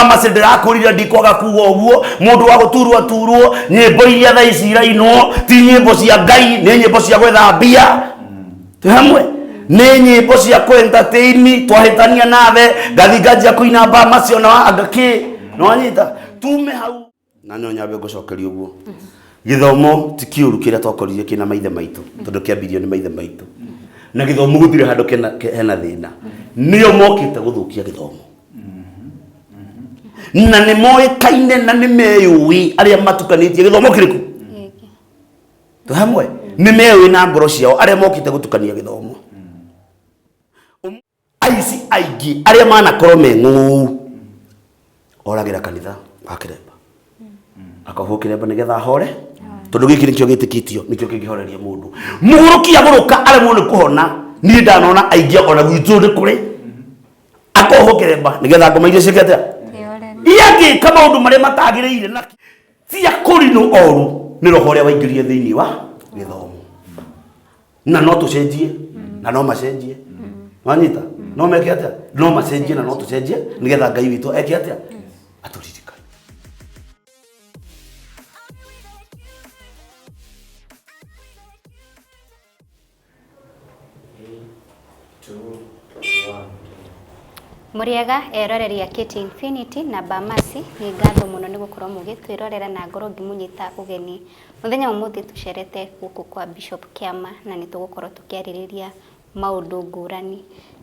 Bamasi ndĩrakũrire ndikwaga kuga ũguo mũndũ wa gũturwo aturwo nyĩmbo iria thaa ici irainwo ti nyĩmbo cia Ngai nĩ nyĩmbo cia gwetha mbia. Twĩ hamwe nĩ nyĩmbo cia kũ entertain twahĩtania nawe ngathi nganjia kũina Bamasi ona anga kĩ nĩwanyita tume hau. Na no nyambe ngũcokerie ũguo gĩthomo ti kĩũru kĩrĩa twakorire kĩna maithe maitũ tondũ kĩambirio nĩ maithe maitũ na gĩthomo gũtirĩ handũ hena thĩna nĩo mokĩte gũthũkia gĩthomo na nĩ moĩkaine na nĩ meyũĩ arĩa matukanĩtie gĩthomo kĩrĩkũ Gĩkĩ. twĩ hamwe nĩ meyũĩ na ngoro ciao arĩa mokĩte gũtukania gĩthomo. Aici aingĩ arĩa manakorwo me ng'ũũ oragĩra kanitha wa kĩremba akohwo kĩremba nĩgetha ahore tondũ gĩkĩ nĩkĩo gĩtĩkĩtio nĩkĩo kĩngĩhoreria mũndũ mũgũrũki agũrũka aremwo nĩ kũhona. Niĩ ndanona aingĩ ona gwitũ nĩ kũrĩ akohwo kĩremba nĩgetha ngoma iria ciĩke atĩa iangĩka maũndũ marĩa matagĩrĩire na ti akũrinũ oru nĩ roho ũrĩa waingĩrire thĩinĩ wa gĩthomo na no tũcenjie na no macenjie wanyita no meke atĩa no macenjie na no tũcenjie nĩgetha Ngai witũ eke atĩa atũririkane. Mũrĩega eroreri a KT Infinity na Bamasi, nĩ ngatho mũno nĩ gũkorwo mũgĩtwĩrorera na ngorwo ngĩmũnyita ũgeni. Mũthenya wa ũmũthĩ tũcerete gũkũ kwa Bishop Kĩama na nĩ tũgũkorwo tũkĩarĩrĩria maũndũ ngũrani.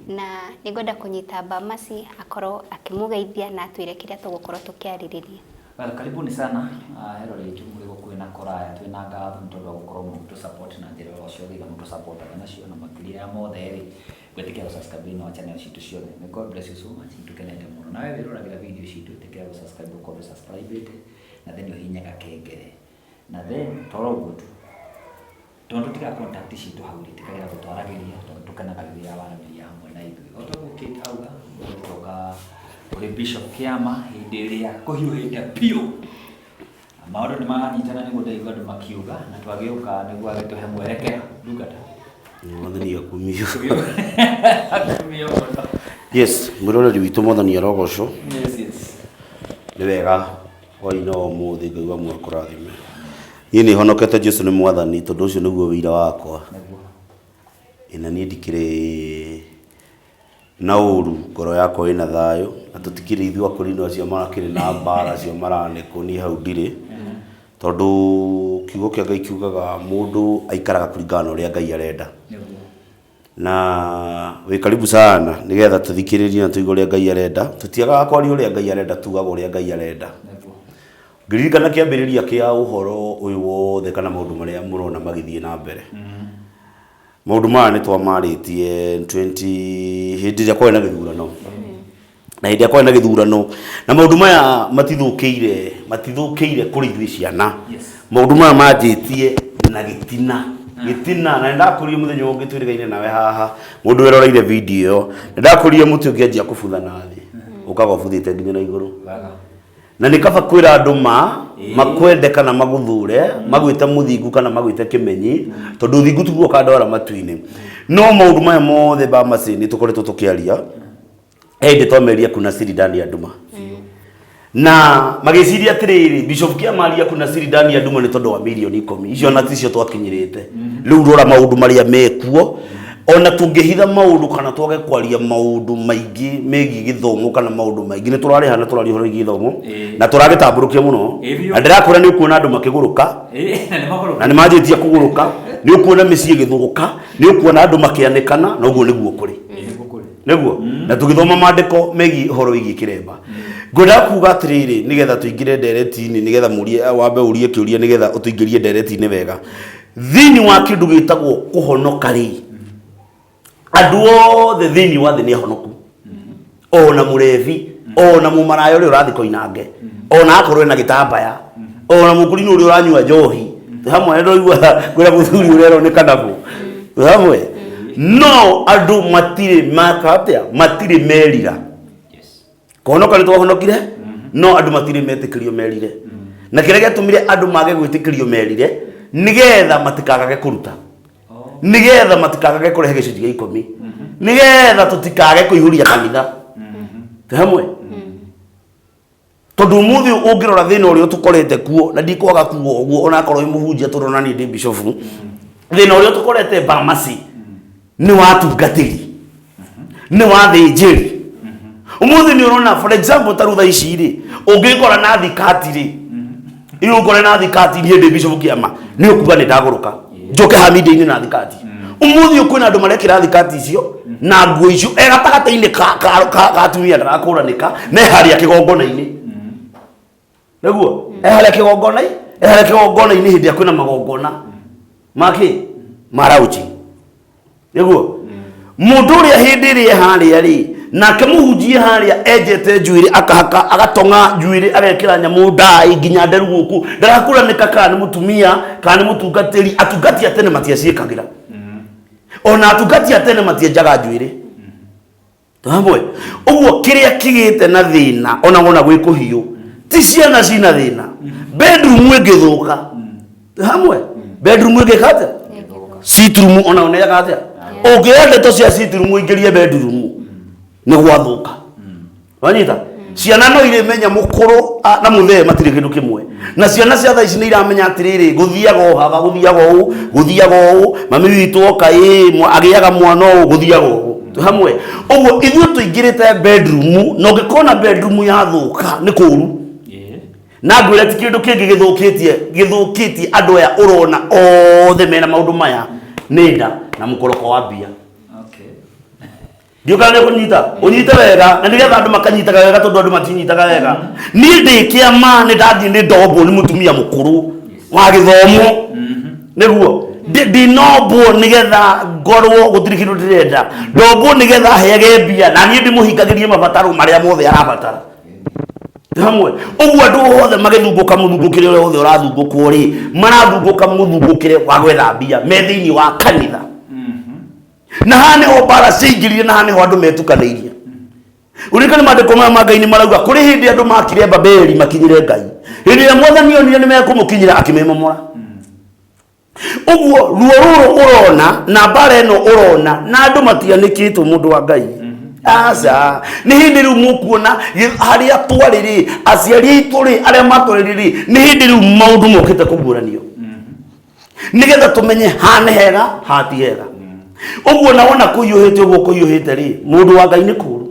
Na nĩ ngwenda kũnyita Bamasi akorwo akĩmũgeithia na atwĩre kĩrĩa tũgũkorwo tũkĩarĩrĩria. Well, karibuni sana eroreri aitũ mũrĩ gũkuhĩ na kũraya. Twĩna ngatho nĩ tondũ wa gũkorwo mũgĩtũ support na njĩra oro ciothe iria mũtũ supportaga nacio, na makĩria ya mothe rĩ, gwĩtĩkĩra gũ subscribe thĩinĩ wa channel citũ ciothe. May God bless you so much. Nĩ tũkenete mũno. Nawe wĩroragĩra video citũ, ĩtĩkĩra gũ subscribe ũkorwo ndũ subscribe ĩte, na then ũhihinye gakengere. Na then toro ũguo tu. Tondũ tũtigaga contact citũ hau rĩ, ĩtĩkagĩra gũtwaragĩria tondũ tũkenaga rĩrĩa waranĩria hamwe na ithuĩ. O ta ũguo Kate auga, ũmũthĩ twoka kũrĩ Bishop Kĩama hĩndĩ ĩrĩa kũhiũhĩte biũ. Maũndũ nĩ maranyitana nĩguo ndaigua andũ makiuga, na twagĩũka nĩguo agĩtũhe mwerekera. Ndungata. Mwathani akumio. Akumio mũno. Yes, mwĩroreri witũ Mwathani arogocwo. Yes. Nĩ wega hwaĩ-inĩ wa ũmũthĩ Ngai wa muoyo akũrathime. Niĩ nĩ honokete Jesu nĩ Mwathani tondũ ũcio nĩguo ũira wakwa. Nĩguo. Ĩ na niĩ ndikĩrĩ na ũru, ngoro yakwa ĩna thayũ na tũtikĩrĩ ithuĩ akũrinũ acio marakĩrĩ na mbara acio maranĩkwo, niĩ hau ndirĩ. Tondũ kiugo kĩa Ngai kiugaga mũndũ aikaraga kũringana na ũrĩa Ngai arenda. Nĩguo. Na wĩ karibu sana nĩgetha tũthikĩrĩrie na tũigue ũrĩa Ngai arenda. Tũtiagaga kwaria ũrĩa Ngai arenda, tugaga ũrĩa Ngai arenda. Nĩguo. Ngĩririkana kĩambĩrĩria kĩa ũhoro ũyũ wothe kana maũndũ marĩa mũrona magĩthiĩ na mbere. Maũndũ maya nĩ twamarĩtie 20 hĩndĩ ĩrĩa kwarĩ na gĩthurano. Na hĩndĩ ĩrĩa kwarĩ na gĩthurano, na maũndũ maya matithũkĩire, matithũkĩire kũrĩ ithuĩ ciana. Maũndũ maya manjĩtie na gĩtina. Gĩtina, na nĩ ndakũrire mũthenya ũngĩ twĩrĩgaine nawe haha, mũndũ weroreire video ĩyo, nĩ ndakũrire mũtĩ ũngĩanjia kũbutha na thĩ, ũkaga ũbuthĩte nginya na igũrũ. Na nĩ kaba kwĩra andũ ma, makwende kana magũthũre, magwĩte mũthingu kana magwĩte kĩmenyi, tondũ ũthingu tiguo ũkandwara matu-inĩ. No maũndũ maya mothe Bamasi nĩ tũkoretwo tũkĩaria, he hĩndĩ twameria kuna siri ndani ya nduma. Na magĩciria atĩrĩrĩ, Bishop Kĩama aria kuna siri ndani ya nduma nĩ tondũ wa mirioni ikũmi. Icio ona ticio twakinyĩrĩte. Rĩu rora maũndũ marĩa mekuo. Ona tũngĩhitha maũndũ kana twage kwaria maũndũ maingĩ megiĩ gĩthomo kana maũndũ maingĩ, nĩ tũrarĩha na tũraria ũhoro wĩgiĩ gĩthomo na tũragĩtambũrũkia mũno. Ĩĩ biũ. Na ndĩrakwĩra nĩ ũkuona andũ makĩgũrũka Ĩĩ, na nĩ magũrũka. na nĩ manjĩtie kũgũrũka, nĩ ũkuona mĩciĩ ĩgĩthũka, nĩ ũkuona andũ makĩanĩkana, na ũguo nĩguo kũrĩ. Ĩĩ, nĩguo kũrĩ. Nĩguo na tũgĩthoma maandĩko megiĩ ũhoro wĩgiĩ kĩremba ngwendaga kuga atĩrĩrĩ nĩgetha tũingĩre ndereti-inĩ nĩgetha mũrie wambe ũrie kĩũria nĩgetha ũtũingĩrie ndereti-inĩ wega thĩinĩ wa kĩndũ gĩtagwo kũhonoka rĩ andũ othe thĩinĩ wa thĩ nĩ ahonoku ona mũrebi ona mũmaraya ũrĩa ũrathiĩ koinange ona akorwo ena gĩtambaya ona mũkũrinũ ũrĩa ũranyua njohi twĩ hamwe ndoigua kwĩra mũthuri ũrĩa aroneka nabo twĩ hamwe no andũ matirĩ maka atĩa matirĩ merira kũhonoka nĩ twahonokire no andũ matirĩ metĩkĩrio merire na kĩrĩa gĩatũmire andũ mage gwĩtĩkĩrio merire nĩgetha matikagage kũruta nĩgetha matikagage kũrehe gĩcunjĩ gĩa ikũmi nĩgetha tũtikage kũihũria kanitha twĩ hamwe. Tondũ ũmũthĩ ũngĩrora thĩna ũrĩa ũtũkorete kuo, na ndikwaga kuga ũguo onakorwo wĩ mũhunjia tondũ ona niĩ ndĩ bishofu, thĩna ũrĩa ũtũkorete Bamasi nĩ wa atungatĩri, nĩ wa athĩnjĩri. Ũmũthĩ nĩ ũrona, for example, ta rĩu thaa ici rĩ, ũngĩkora na thikati rĩ, iyo ũkore na thikati, niĩ ndĩ bishofu kĩama, nĩ ũkuga nĩ ndagũrũka njoke haha media-inĩ na thikati. Ũmũthĩ ũyũ kwĩna andũ marekĩra thikati icio na nguo icio e gatagatĩ-inĩ ka atumia ndarakũranĩka, me harĩa kĩgongona-inĩ, nĩguo e harĩa kĩgongona, e harĩa kĩgongona-inĩ hĩndĩ ĩrĩa kwĩna magongona makĩ marauchi, nĩguo mũndũ ũrĩa hĩndĩ ĩrĩa e harĩa rĩ, nake mũhunjie harĩa enjete njuĩrĩ, akahaka, agatong'a njuĩrĩ, agekĩra nyamũ ndai nginya nderu gũkũ, ndarakũranĩka kana nĩ mũtumia kana nĩ mũtungatĩri. Atungati a tene matiaciĩkagĩra, ona atungati a tene matienjaga njuĩrĩ hamwe. Ũguo kĩrĩa kĩgĩte na thĩna, ona wona gwĩ kũhiũ, ti ciana cina thĩna, bedroom ĩngĩthũka hamwe, bedroom ĩngĩka atĩa? Sitrum ona ũneaga atĩa? Ũngĩoya ndeto cia sitrum ũingĩrie bedroom, nĩ gwathũka. Wanyita? Ciana no irĩmenya mũkũrũ na mũthee matirĩ kĩndũ kĩmwe, na ciana cia thaa ici nĩ iramenya atĩrĩrĩ, gũthiaga o haha, gũthiaga ũũ, gũthiaga ũũ, mami witũ oka ĩ agĩaga mwana ũũ, gũthiaga ũũ. Twĩ hamwe? Ũguo ithuĩ tũingĩrĩte bedroom, na ũngĩkona bedroom yathũka nĩ kũũru. Na ngwĩre ti kĩndũ kĩngĩ gĩthũkĩtie andũ aya ũrona othe mena maũndũ maya, nĩ nda na mũkoroko wa mbia. Ndiũ kana nĩ kũnyita, ũnyite wega, na nĩgetha andũ makanyitaga wega, tondũ andũ matinyitaga wega. Niĩ ndĩ kĩama, nĩ ndathiĩ nĩ ndombwo nĩ mũtumia mũkũrũ wa gĩthomo, nĩguo ndinombwo nĩgetha ngorwo gũtirĩ kĩndũ ndĩrenda, ndombwo nĩgetha heage mbia na niĩ ndĩmũhingagĩrie mabataro marĩa mothe arabatara hamwe. Ũguo andũ othe magĩthungũka mũthungũkĩre ũrĩa wothe ũrathungũkwo rĩ, marathungũka mũthungũkĩre wa gwetha mbia me thĩinĩ wa kanitha, na haha nĩho mbara ciaingĩrire, na haha nĩho andũ metukanĩirie. Ũririkane maandĩko maya ma Ngai nĩ marauga kũrĩ hĩndĩ andũ makire Babeli makinyĩre Ngai, hĩndĩ ĩrĩa Mwathani onire nĩ mekũmũkinyĩra, akĩmemomora. Ũguo ruo rũrũ ũrona na mbara ĩno ũrona na andũ matianĩkĩtwo, mũndũ wa Ngai, aca nĩ hĩndĩ rĩu mũkuona harĩa twarĩ rĩ, aciari aitũ rĩ, arĩa matwarĩrĩ rĩ, nĩ hĩndĩ rĩu maũndũ mokĩte kũguũranio nĩgetha tũmenye haha nĩ hega, haha ti hega. Ũguo na wona kũhiũhĩte ũguo kũhiũhĩte rĩ, mũndũ wa Ngai, nĩ kũũru,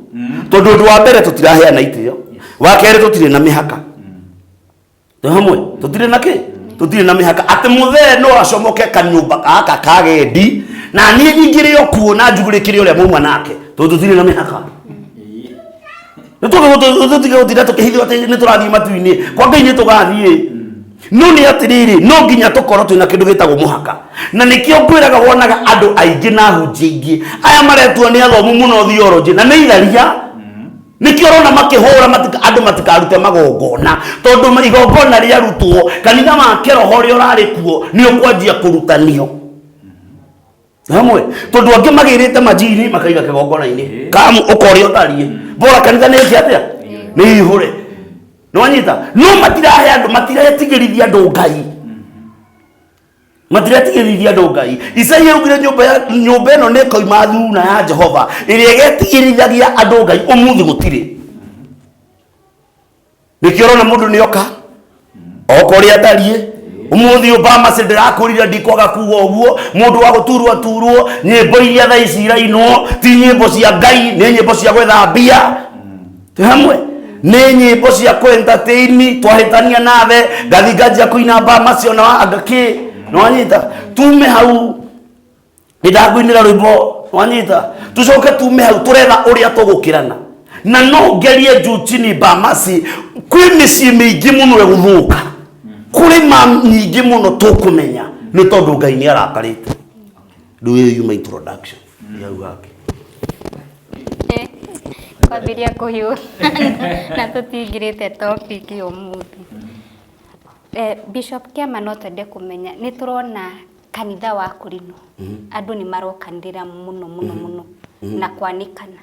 tondũ ũndũ wa mbere tũtiraheana itĩo, wa kerĩ tũtirĩ na mĩhaka. Twĩ hamwe? Tũtirĩ na kĩ? Tũtirĩ na mĩhaka atĩ mũthee no acomoke kanyũmba gaka kagendi na niĩ nyingĩre o kuo na njugũrĩkĩre ũrĩa mauma nake, tondũ tũtirĩ na mĩhaka. Nĩtũtige gũtinda tũkĩhithwo atĩ nĩ tũrathiĩ matu-inĩ. Kwa Ngai nĩ tũgathiĩ, no nĩ atĩrĩrĩ, no nginya tũkorwo twĩna kĩndũ gĩtagwo mũhaka, na nĩkĩo ngwĩraga wonaga andũ aingĩ na ahunjia aingĩ aya maretua nĩ athomu mũno theology na nĩ itharia. Nĩkĩo ũrona makĩhũra andũ matikarute magongona, tondũ igongona rĩarutwo, kanitha wa kĩroho ũrĩa ũrarĩ kuo nĩ ũkwanjia kũrutanio hamwe, tondũ angĩ magĩrĩte majini makaiga kĩgongona-inĩ kamu ũkorĩa ũtariĩ bora kanitha nĩ ĩke atĩa? Nĩ ihũre. Nĩwanyita? No matirahe andũ, matiretigĩrithia andũ Ngai, matiretigĩrithia andũ Ngai. Isaia augire nyũmba ĩno nĩ ĩkoima thuna ya Jehova ĩrĩa ĩgetigĩrithagia andũ Ngai. Ũmũthĩ gũtirĩ. Nĩkĩo ũrona mũndũ nĩ oka oka ũrĩa atariĩ. Ũmũthĩ Obama cĩ ndĩrakũrire, ndikwaga kuga ũguo, mũndũ wa gũturwo aturwo. Nyĩmbo iria thaa ici irainwo ti nyĩmbo cia Ngai, nĩ nyĩmbo cia gwetha mbia. Twĩ hamwe? Nĩ nyĩmbo cia kũ entertain. Twahĩtania nawe, ngathi nganjia kũina mbama cio na anga kĩ. Nĩwanyita? Tume hau, nĩndakũinĩra rwĩmbo. Wanyita? Tucoke tume hau, tũretha ũrĩa tũgũkĩrana na no ngerie juu chini. Bamasi kwĩ mĩciĩ mĩingĩ mũno ĩgũthũka, kũrĩ ma nyingĩ mũno tũkũmenya nĩ tondũ Ngai nĩ arakarĩte. Rĩu ĩyo yuma introduction ya hau hangĩ. Kwambĩrĩria kũhiũ na tũtingirĩte topic ũmũthĩ. Bishop Kĩama, no twende kũmenya, nĩ tũrona kanitha wa Kũrinũ andũ nĩ marokanĩrĩra mũno mũno mũno na kwanĩkana.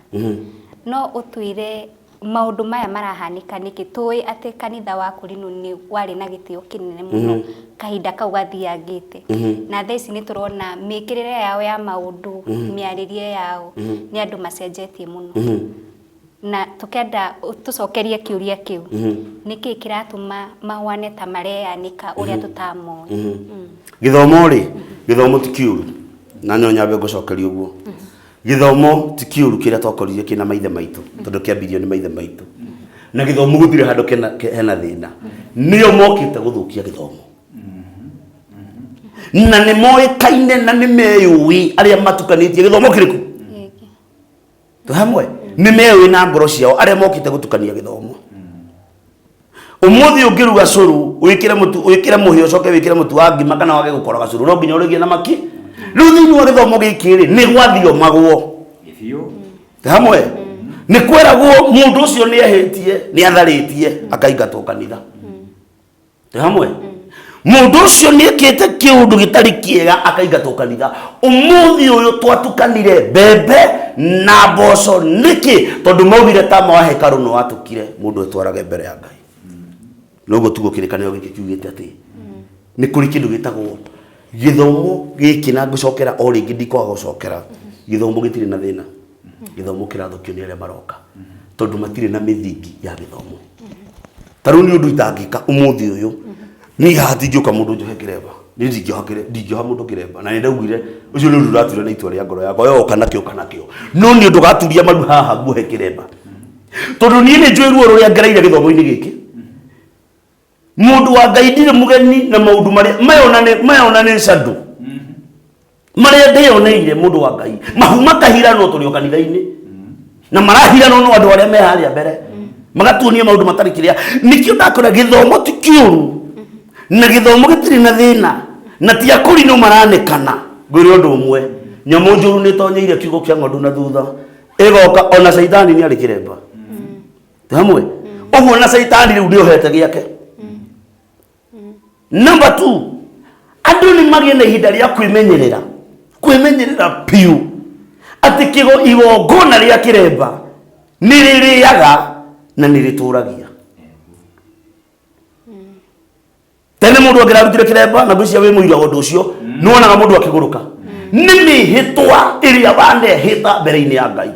No ũtwĩre maũndũ maya marahanĩka nĩkĩ? Tũĩ atĩ kanitha wa Kũrinũ nĩ warĩ na gĩtĩo kĩnene mũno kahinda kau gathiangĩte, na thaa ici nĩ tũrona mĩkĩrĩre yao ya maũndũ, mĩarĩrie yao, nĩ andũ macenjetie mũno. Na tukenda tucokerie kiuria kiu, niki kiratuma mahwane ta mareyanika uria tutamoĩ? Gĩthomo rĩ, gĩthomo ti kĩũru, na no nyambe ngũcokeria ũguo. Gĩthomo ti kĩũru kĩrĩa twakorire kĩna maithe maitũ, tondũ kĩambirio nĩ maithe maitũ, na gĩthomo gũtirĩ handũ hena thĩna. Nĩo mokĩte gũthũkia gĩthomo, na nĩ moĩkaine na nĩ meyũĩ arĩa matukanĩtie gĩthomo kĩrĩkũ. Gĩkĩ. Twĩ hamwe, nĩ meyũĩ na ngoro ciao arĩa mokĩte gũtukania gĩthomo. Ũmũthĩ ũngĩruga cũrũ, wĩkĩre mũtu, wĩkĩre mũhĩa, ũcoke wĩkĩre mũtu wa ngima, kana wage gũkoroga cũrũ, no nginya ũrĩgie na maki. Rĩu thĩinĩ wa gĩthomo gĩkĩ rĩ, nĩ gwathiomagwo. Biũ. Hamwe nĩ kweragwo mũndũ ũcio nĩ ehĩtie, nĩ atharĩtie, akaingatwo kanitha. Twĩ hamwe, mũndũ ũcio nĩ ekĩte kĩũndũ gĩtarĩ kĩega, akaingatwo kanitha. Ũmũthĩ ũyũ twatukanire mbembe na mboco nĩkĩ? Tondũ maugire tama wa hekarũ nĩ watũkire, mũndũ etwarage mbere ya Ngai. Noguo tugo kĩrĩkanĩro gĩkĩ kiugĩte atĩ nĩ kũrĩ kĩndũ gĩtagwo gĩthomo gĩkĩ, na ngũcokera o rĩngĩ, ndikwaga gũcokera, gĩthomo gĩtirĩ na thĩna. Gĩthomo kĩrathũkio nĩ arĩa maroka, tondũ matirĩ na mĩthingi ya gĩthomo. Ta rĩu nĩ ũndũ itangĩka ũmũthĩ ũyũ, niĩ haha tingĩũka mũndũ njohe kĩremba. Niĩ ndingĩoha mũndũ kĩremba, na nĩ ndaugire ũcio nĩ ũndũ ndatuire na itua rĩa ngoro yakwa. We woka nakĩo kana kĩo, no nĩ ũndũ gaturia maru haha nguohe kĩremba, tondũ niĩ nĩ njũĩ ruo rũrĩa ngereire gĩthomo-inĩ gĩkĩ. Mũndũ wa Ngai, ndirĩ mũgeni na maũndũ marĩa mayona nĩ candũ marĩa ndĩyoneire. Mũndũ wa Ngai, mahu makahiranwo tũrĩ o kanitha-inĩ, na marahiranwo no andũ arĩa me harĩa mbere, magatuonia maũndũ matarĩ kĩrĩa. Nĩkĩo ndakora gĩthomo ti kĩũru, na gĩthomo gĩtirĩ na thĩna, na ti akũri no maranĩkana. Ngwĩre ũndũ ũmwe, nyamũ njũru nĩ tonyeire kiugo kĩa ng'ondu na thutha, ĩgoka. Ona caitani nĩ arĩ kĩremba hamwe ũguo, na caitani rĩu nĩ ohete gĩake. Number 2, andũ nĩ magĩe na ihinda rĩa kwĩmenyerera, kwĩmenyerera biũ atĩ kĩgo igongona rĩa kĩremba nĩ rĩrĩaga na nĩ rĩtũragia. Tene mũndũ angĩrarutire kĩremba, na ngwĩciria wĩ mũira wa ũndũ ũcio, nĩwonaga mũndũ akĩgũrũka. Nĩ mĩhĩtwa ĩrĩa wanehĩta mbere-inĩ ya Ngai,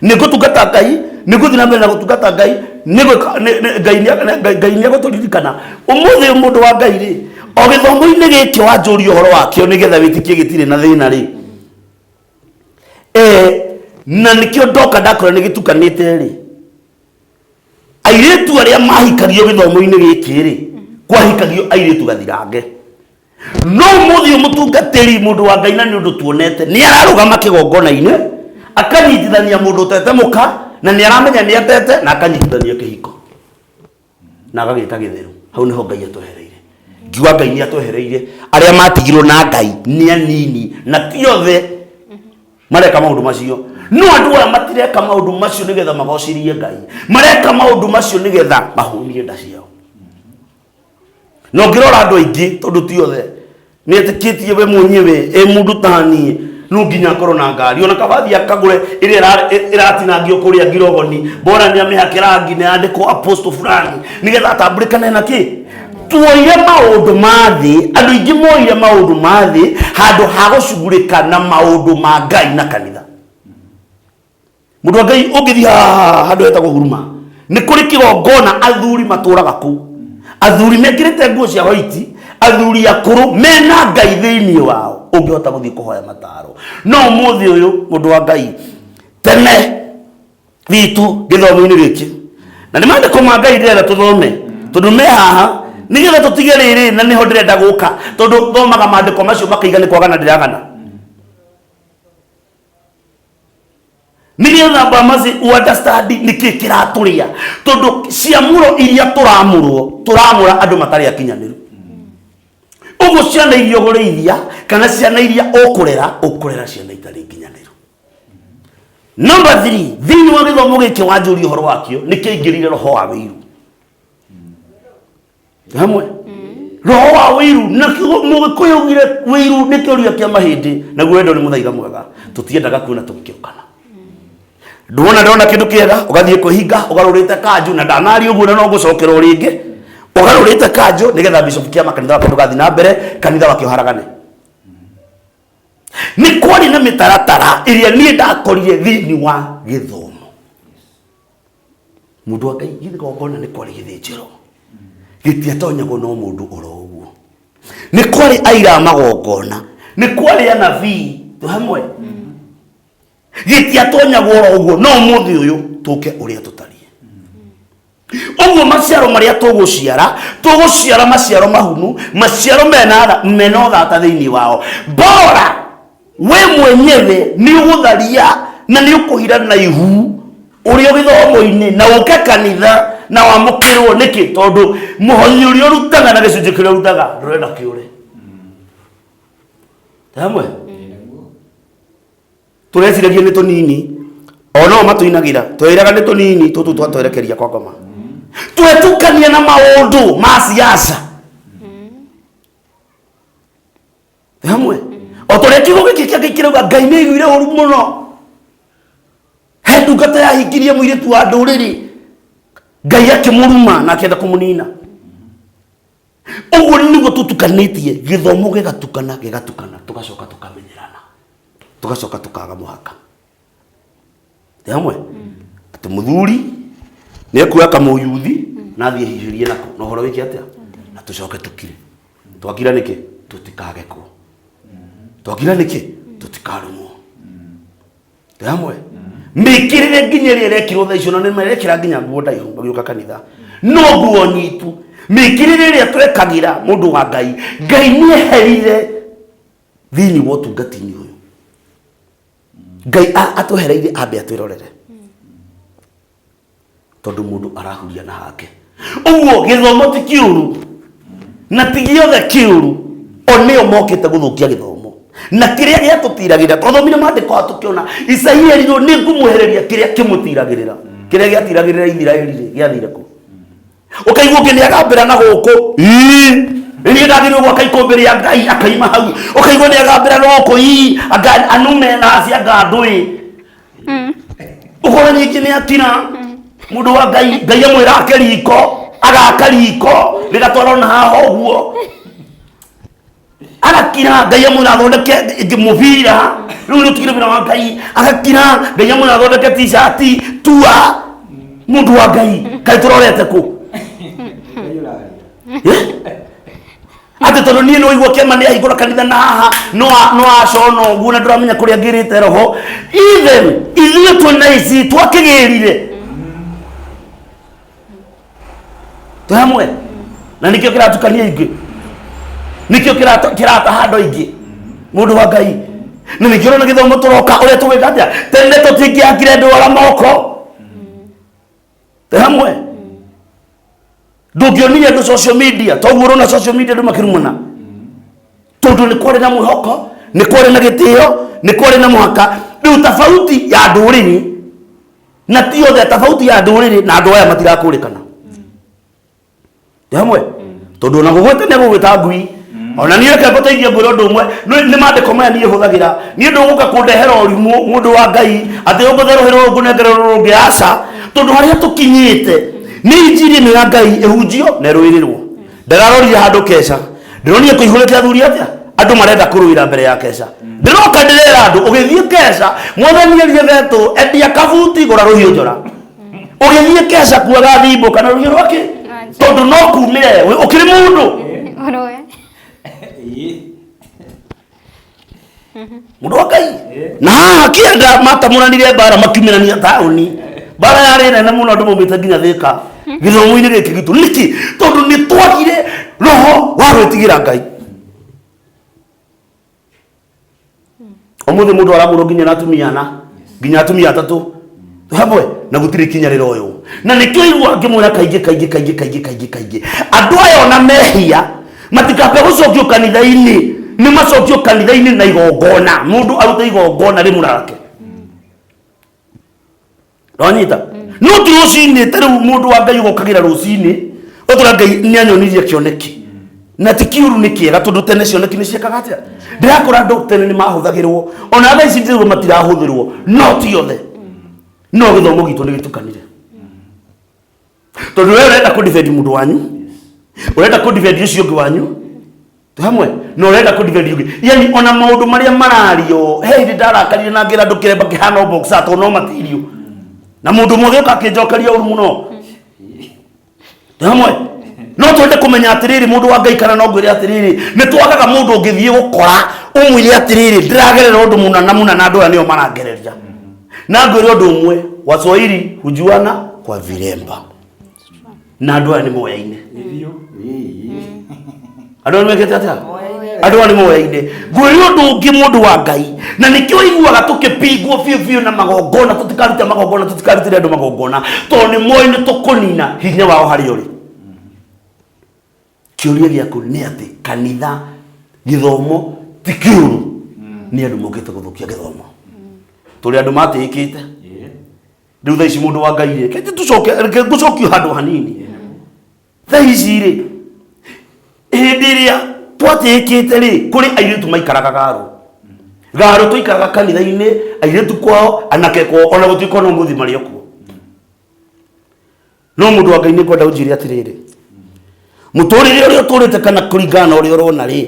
nĩ ngũtungata Ngai, nĩ ngũthiĩ na mbere na gũtungata Ngai, nĩ gwĩka- nĩ- Ngai nĩ egũtũririkana. Ũmũthĩ, mũndũ wa Ngai rĩ, o gĩthomo-inĩ gĩkĩ wanjũria ũhoro wakĩo nĩgetha wĩtĩkie gĩtirĩ na thĩna rĩ, na nĩkĩo ndoka ndakora nĩ gĩtukanĩte rĩ. Airĩtu arĩa mahikagio gĩthomo-inĩ gĩkĩ rĩ, kwahikagio airĩtu gathirange. No ũmũthĩ ũyũ, mũtungatĩri, mũndũ wa Ngai, na nĩ ũndũ tuonete, nĩ ararũgama kĩgongona-inĩ akanyitithania mũndũ ũtete mũka, na nĩ aramenya nĩ atete, na akanyitithania kĩhiko na agagĩta gĩtheru. Hau nĩho Ngai atwehereire. Ngiuga Ngai nĩ atwehereire, arĩa matigirwo na Ngai nĩ anini, na ti othe mareka maũndũ macio. No andũ aya matireka maũndũ macio nĩgetha magocirie Ngai, mareka maũndũ macio nĩgetha mahũnie nda ciao. Na ũngĩrora andũ aingĩ, tondũ ti othe, nĩ etĩkĩtie we mwenyewe ĩ mũndũ taniĩ no nginya akorwo na ngari, ona kabathi akagũre ĩrĩa ĩratinangio kũrĩa ngirogoni, bora nĩ amĩhake rangi na yandĩkwo apostle fulani, nĩgetha atambũrĩkane na kĩ. Tuoire maũndũ ma thĩ, andũ aingĩ moire maũndũ ma thĩ handũ ha gũcugurĩka na maũndũ ma Ngai na kanitha. Mũndũ wa Ngai, ũngĩthiĩ haha handũ hetagwo Huruma, nĩ kũrĩ kĩgongona, athuri matũraga kũu, athuri mekĩrĩte nguo cia hoiti, athuri akũrũ mena Ngai thĩinĩ wao, ũngĩhota gũthiĩ kũhoya mataro. No ũmũthĩ ũyũ, mũndũ wa Ngai, tene witũ gĩthomo-inĩ gĩkĩ, na nĩ maandĩko ma Ngai ndĩrenda tũthome, tondũ me haha nĩgetha tũtige rĩrĩ, na nĩho ndĩrenda gũka, tondũ thomaga maandĩko macio makaiga nĩ kwagana ndĩragana, nĩgetha bamaci understand nĩkĩ kĩratũrĩa, tondũ ciamũro iria tũramũrwo, tũramũra andũ matarĩ akinyanĩru. Ũguo ciana iria ũgũrĩithia kana ciana iria ũkũrera, ũkũrera ciana itarĩ nginyanĩru. Number 3, thĩinĩ wa gĩthomo gĩkĩ wanjũria ũhoro wakĩo, nĩ kĩaingĩrire roho wa wĩiru hamwe, roho wa wĩiru. Na Mũgĩkũyũ augire wĩiru nĩ kĩũria kĩa mahĩndĩ, naguo wendo nĩ mũthaiga mwega. Tũtiendaga kuona tũgĩkĩrũkana. Nduona ndona kĩndũ kĩega, ũgathiĩ kwĩhinga ũgarũrĩte kanjũ, na ndanaria ũguo na no ngũcokera o rĩngĩ, ũgarũrĩte kanjũ nĩgetha bishop kĩama kanitha wake ndũgathiĩ na mbere, kanitha wake ũharagane. Nĩ kwarĩ na mĩtaratara ĩrĩa niĩ ndakorire thĩinĩ wa gĩthomo. Mũndũ wa Ngai, gĩgongona nĩ kwarĩ gĩthĩnjĩro, gĩtiatonyagwo no mũndũ oro ũguo. Nĩ kwarĩ aira a magongona, nĩ kwarĩ anabii, twĩ hamwe. Gĩtiatonyagwo oro ũguo, no ũmũthĩ ũyũ tũke ũrĩa tũtariĩ. Ũguo maciaro marĩa tũgũciara, tũgũciara maciaro mahunu, maciaro mena mena ũthata thĩinĩ wao. Bora we mwenyewe nĩ ũgũtharia na nĩ ũkũhira na ihu ũrĩ o gĩthomo-inĩ na ũke kanitha na wamũkĩrwo nĩkĩ? Tondũ mũhonyi ũrĩa ũrutaga na gĩcunjĩ kĩrĩa ũrutaga ndũrenda kĩũre. Hamwe tũreciragia nĩ tũnini, o no matũinagĩra, twĩraga nĩ tũnini tũtũ twatwerekeria kwa ngoma, twetukania na maũndũ ma siasa. Hamwe o tũrĩa kiugo gĩkĩ kĩa Ngai kĩrauga, Ngai nĩ aiguire ũru mũno he ndungata yahingirie mũirĩtu wa ndũrĩrĩ, Ngai akĩmũruma na akĩenda kũmũnina. Ũguo nĩguo tũtukanĩtie gĩthomo, gĩgatukana gĩgatukana, tũgacoka tũkamenyerana, tũgacoka tũkaga mũhaka. Nĩ hamwe atĩ mũthuri nĩ ekuoya kamũyuthi na athiĩ hihirie nako na ũhoro wĩke atĩa, na tũcoke tũkire. Twakira nĩkĩ? Tũtikagekwo. Twakira nĩkĩ? Tũtikarumwo. Nĩ hamwe mĩkĩrĩre nginya ĩrĩa ĩrekirwo thaa icio, na nĩ marekĩra nginya nguo ndaihu magĩũka kanitha, no nguo nyitu. Mĩkĩrĩre ĩrĩa twekagĩra, mũndũ wa Ngai, Ngai nĩ eherire thĩinĩ wa ũtungati-inĩ ũyũ. Ngai atwehereire ambe atwĩrorere, tondũ mũndũ arahuria na hake. Ũguo gĩthomo ti kĩũru na ti gĩothe kĩũru, o nĩo mokĩte gũthũkia gĩthomo na kĩrĩa gĩatũtiragĩrĩra. Twathomire maandĩko haha tũkĩona Isaia erirwo, nĩ ngũmwehereria kĩrĩa kĩmũtiragĩrĩra. Kĩrĩa gĩatiragĩrĩra Isiraeli rĩ, gĩathire kũ? Ũkaigua ũngĩ nĩ agambĩra na gũkũ, ii niĩ ndagĩrĩirwo gwaka ikũmbĩ rĩa Ngai, akaima hau. Ũkaigua nĩ agambĩra na gũkũ, ii anga anume na acia anga ndũĩ. Ũkona nyingĩ nĩ akira, mũndũ wa Ngai, Ngai amwĩra ake riko, agaka riko rĩgatwarwo na haha ũguo, agakira. Ngai amwĩra athondeke ĩngĩ mũbira, rĩu nĩ ũtigire wĩra wa Ngai, agakira. Ngai amwĩra athondeke t-shirt tua. Mũndũ wa Ngai, kaĩ tũrorete kũ? Eh? Atĩ tondũ niĩ nĩ waigua kĩama nĩ ahingũra kanitha na haha no no acona ũguo na ndũramenya kũrĩa ngĩrĩte roho. Even ithuĩ twĩna ici twakĩgĩrire twĩ hamwe, na nĩkĩo kĩratukania aingĩ, nĩkĩo kĩrataha andũ aingĩ, mũndũ wa Ngai, na nĩkĩo ũrona gĩthomo tũroka ũrĩa tũgwĩka atĩa. Tene tũtingĩakire ndwara moko. Twĩ hamwe, ndũngĩonire andũ social media toguo ũrona social media andũ makĩrumana, tondũ nĩ kwarĩ na mwĩhoko, nĩ kwarĩ na gĩtĩo, nĩ kwarĩ na mũhaka. Rĩu tofauti ya ndũrĩrĩ na ti othe, tofauti ya ndũrĩrĩ na andũ aya matirakũrĩkana. Twĩ hamwe, tondũ ona gũgwĩta nĩ gũgwĩta ngui. Ona niĩ reke ngũteithie ngwĩre ũndũ ũmwe. Nĩ maandĩko maya niĩ hũthagĩra. Niĩ ndũgũka kũndehera ũrimũ, mũndũ wa Ngai, atĩ ũngũthe rũhĩ rũrũ ngũnengere rũrũ rũngĩ, aca. Tondũ harĩa tũkinyĩte nĩ injiri ĩno ya Ngai ĩhunjio na ĩrũĩrĩrwo. Ndĩrarorire handũ keca, ndĩronire kũihũrĩte athuri atĩa, andũ marenda kũrũĩra mbere ya keca. Ndĩroka ndĩrera andũ, ũgĩthiĩ keca, mwathani erire Betũrũ, endia kabuti, gũra rũhiũ njora. Ũgĩthiĩ keca kuaga thimbo kana rũhiũ rwake, tondũ no kumĩre ũkĩrĩ mũndũ. Ũrũe. Mũndũ wa Ngai, na haha kĩanda matamũranire mbara, makiumĩrania taũni, mbara yarĩ nene mũno, andũ maumĩte nginya Thĩka gĩthomo-inĩ gĩkĩ gitũ. Nĩkĩ? Tondũ nĩ twagire roho wa gwĩtigĩra Ngai. Ũmũthĩ mũndũ aragũrwo nginya na atumia ana, nginya atumia atatũ hamwe, na gũtirĩ ikinya rĩroywo. Na nĩkĩo igua ngĩmwĩra kaingĩ kaingĩ kaingĩ kaingĩ kaingĩ kaingĩ, andũ aya ona mehia matikambe gũcokio kanitha-inĩ, nĩ macokio kanitha-inĩ na igongona, mũndũ arute igongona rĩmũrarake. Wanyita? No ti rũcinĩ ta rĩu, mũndũ wa Ngai, ũgokagĩra rũcinĩ ũtũra Ngai nĩ anyonirie kĩoneki, na ti kĩũru, nĩ kĩega, tondũ tene cioneki nĩ ciĩkaga atĩa? Ndĩrakora andũ tene nĩ mahũthagĩrwo, ona thaa ici ndĩrauga matirahũthĩrwo, no ti othe. No gĩthomo gitũ nĩ gĩtukanire, tondũ we ũrenda kũ defend mũndũ wanyu, ũrenda kũ defend ũcio ũngĩ wanyu, twĩ hamwe, na ũrenda kũ defend ũngĩ. Yani ona maũndũ marĩa marario, he hĩndĩ ndarakarire na ngĩra andũ kĩremba kĩhana o boxer, tondũ no matirio, na mũndũ ũmwe agĩũka akĩnjokeria ũru mũno. Hamwe no twende kũmenya atĩrĩrĩ, mũndũ wa Ngai, kana no ngwĩre atĩrĩrĩ, nĩ twagaga mũndũ ũngĩthiĩ gũkora ũmwĩre atĩrĩrĩ, ndĩragerera ũndũ mũna na mũna na andũ aya nĩo marangereria. Na ngwĩre ũndũ ũmwe, Waswahili hujuana kwa viremba, na andũ aya nĩ moyaine. Biũ. Andũ aya nĩ mekĩte atĩa? Andũ aya nĩ moyaine. Ngwĩre ũndũ ũngĩ, mũndũ wa Ngai, na nĩkĩo iguaga tũkĩpingwo biũ biũ na magongona, tũtikarute magongona, tũtikarutĩre andũ magongona, tondũ nĩ moĩ nĩ tũkũnina hinya wao harĩa ũrĩ. Kĩũria gĩaku nĩ atĩ kanitha gĩthomo ti kĩũru, nĩ andũ mokĩte gũthũkia gĩthomo. Tũrĩ andũ matĩĩkĩte. Rĩu thaa ici, mũndũ wa Ngai rĩ, reke tũcoke, reke ngũcokio handũ hanini. Thaa ici rĩ, hĩndĩ ĩrĩa twatĩĩkĩte rĩ, kũrĩ airĩtu maikaraga garo garo, tũikaraga kanitha-inĩ, airĩtu kwao, anake kwao, ona gũtuĩka no mũthi marĩ o kuo. No mũndũ wa Ngai, nĩ ngwenda ũnjĩre atĩrĩrĩ, mũtũrĩre ũrĩa ũtũrĩte kana kũringana na ũrĩa ũrona rĩ,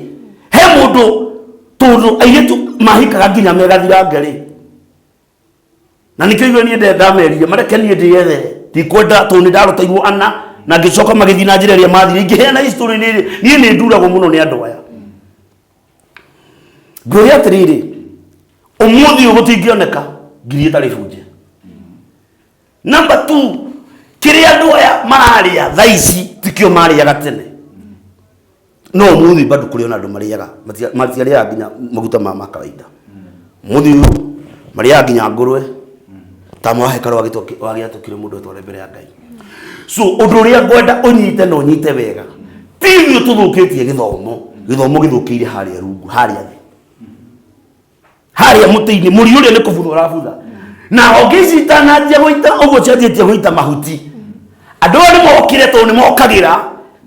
he mũndũ, tondũ airĩtu mahikaga nginya megathirange rĩ, na nĩkĩo igua niĩ ndamerire mareke niĩ ndĩyethere, ndikwenda, tondũ nĩ ndaroteirwo ana na ngĩcoka magĩthiĩ na njĩra ĩrĩa mathire. Ingĩheana history nĩ niĩ nĩ nduragwo mũno nĩ andũ aya. Ngwĩre atĩrĩrĩ, ũmũthĩ ũyũ gũtingĩoneka ngiri ĩtarĩ bunje. Number two, kĩrĩa andũ aya mararĩa thaa ici tikĩo marĩaga tene. No ũmũthĩ bado kũrĩ ona andũ marĩaga, matiarĩaga nginya maguta ma kawaida. Mũthĩ ũyũ marĩaga nginya ngũrwe ta mwa hekarũ wagĩatũkire mũndũ etware mbere ya Ngai. So ũndũ ũrĩa ngwenda ũnyite na ũnyite wega, ti ithuĩ tũthũkĩtie gĩthomo, gĩthomo gĩthũkĩire harĩa rungu, harĩa thĩ, harĩa mũtĩ-inĩ, mũri ũrĩa nĩ kũbutha ũrabutha, na honge ici itananjia gũita ũguo cianjĩtie gũita mahuti. Andũ aya nĩ mokire, tondũ nĩ mokagĩra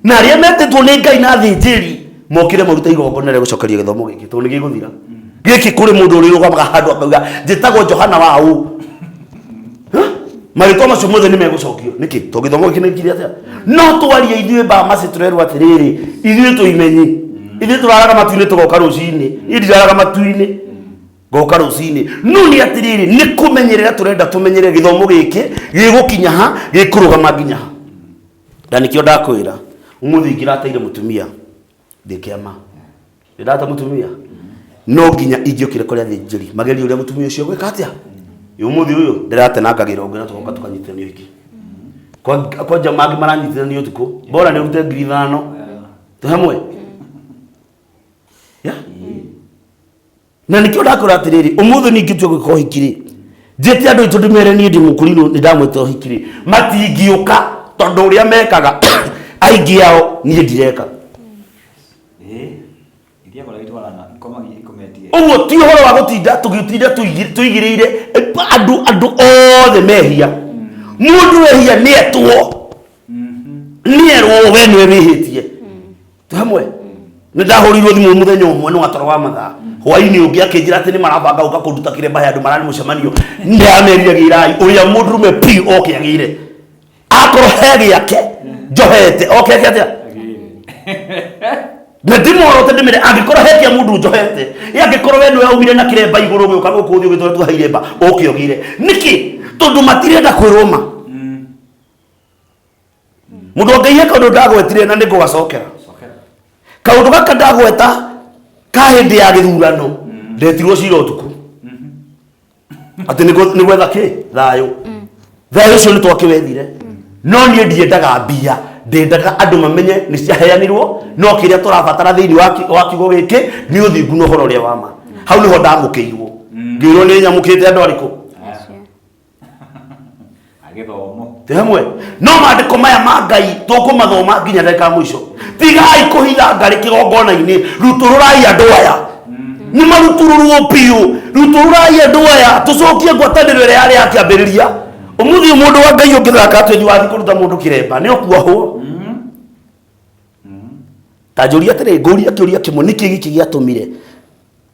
na arĩa metĩtwo nĩ Ngai na athĩnjĩri mokire marute igongona rĩa gũcokeria gĩthomo gĩkĩ, tondũ nĩ gĩgũthira gĩkĩ. Kũrĩ mũndũ ũrĩ rũgamaga handũ akauga, "Njĩtagwo Johana wa ũ." Marĩtwa macio mothe nĩ megũcokio. Nĩkĩ? Tondũ gĩthomo gĩkĩ nĩ kiri atĩa? No twarie ithuĩ mbamacĩ, tũrerwo atĩrĩrĩ, ithuĩ tũimenyi, ithuĩ tũraraga matu-inĩ tũgoka rũcinĩ. Niĩ ndiraraga matu-inĩ ngoka rũcinĩ, no nĩ atĩrĩrĩ, nĩ kũmenyerera tũrenda tũmenyerere gĩthomo gĩkĩ gĩgũkinya ha, gĩkũrũgama nginya ha. Na nĩkĩo ndakwĩra, ũmũthĩ ingĩrateire mũtumia ndĩ kĩama, ndĩrata mũtumia, no nginya ingĩokire kũrĩa athĩnjĩri magerie ũrĩa mũtumia ũcio gwĩka atĩa. Ũmũthĩ ũyũ ndĩratenangagĩra ũngĩ na tũgoka tũkanyitithanio hiki. Kwanja mangĩ maranyitithanio ũtukũ, bora nĩ ũrute 5,000 tũhamwe. Yeah? Na nĩkĩo ndakwĩra atĩrĩrĩ, ũmũthĩ ningĩ tua gwĩka ũhiki rĩ, njĩte andũ aitũ ndĩmere niĩ ndĩ mũkũrinũ, nĩ ndamwĩta ũhiki rĩ, matingĩũka, tondũ ũrĩa mekaga aingĩ ao niĩ ndireka. Iria kũrĩa itwarana ikomagia ikometie. Ũguo ti ũhoro wa gũtinda tũgĩtinda tũigĩrĩire andũ othe mehia. Mũndũ wehia nĩ etwo, nĩ erwo, we nĩwe wĩhĩtie. Hamwe nĩ ndahũrirwo thimũ mũthenya ũmwe nĩ watoro wa mathaa hwainĩ ũngĩ, akĩnjĩra atĩ nĩ marabanga gũka kũnduta kĩremba he andũ mararĩ mũcemanio. Ndĩramerire, gĩrai ũrĩa mũndũrũme piũ oke agĩre, akorwo he gĩake njohete oke eke atĩa, na ndimworote ndĩmĩre, angĩkorwo he kĩa mũndũ njohete ĩ, angĩkorwo we nĩwe aumire na kĩremba igũrũ gĩũka gũkũ thĩ ũgĩtwara tuoha iremba, oke ũgĩre. Nĩkĩ? Tondũ matirenda kwĩrwo ma. Mũndũ wa Ngai, he kaũndũ ndagwetire na nĩngũgacokera. Cokera. Kaũndũ gaka ndagweta ka hĩndĩ ya gĩthurano, ndetirwo cira ũtukũ atĩ nĩ gwetha kĩ thayũ. Thayũ ũcio nĩ twakĩwethire, no niĩ ndiendaga mbia, ndendaga andũ mamenye nĩ ciaheanirwo, no kĩrĩa tũrabatara thĩinĩ wa kiugo gĩkĩ nĩ ũthingu na ũhoro ũrĩa wa ma. Hau nĩho ndamũkĩirwo, ngĩrwo nĩ nyamũkĩte andũ arĩkũ. Acio. Agĩthomo. Tĩ hamwe no maandĩko maya ma Ngai tũkũmathoma nginya ndagĩka ya mũico. Tigai kũhitha ngarĩ kĩgongona-inĩ, rutũrũrai andũ aya, nĩ marutũrũrwo biũ. Rutũrũrai andũ aya, tũcokie ngwatanĩro ĩrĩa yarĩ ya kĩambĩrĩria. Ũmũthĩ ũyũ, mũndũ wa Ngai, ũngĩthaka atĩ ũthiĩ wathiĩ kũruta mũndũ kĩremba, nĩ ũkuohwo. Ta njũria atĩrĩ, ngũria kĩũria kĩmwe, nĩkĩ gĩkĩ gĩatũmire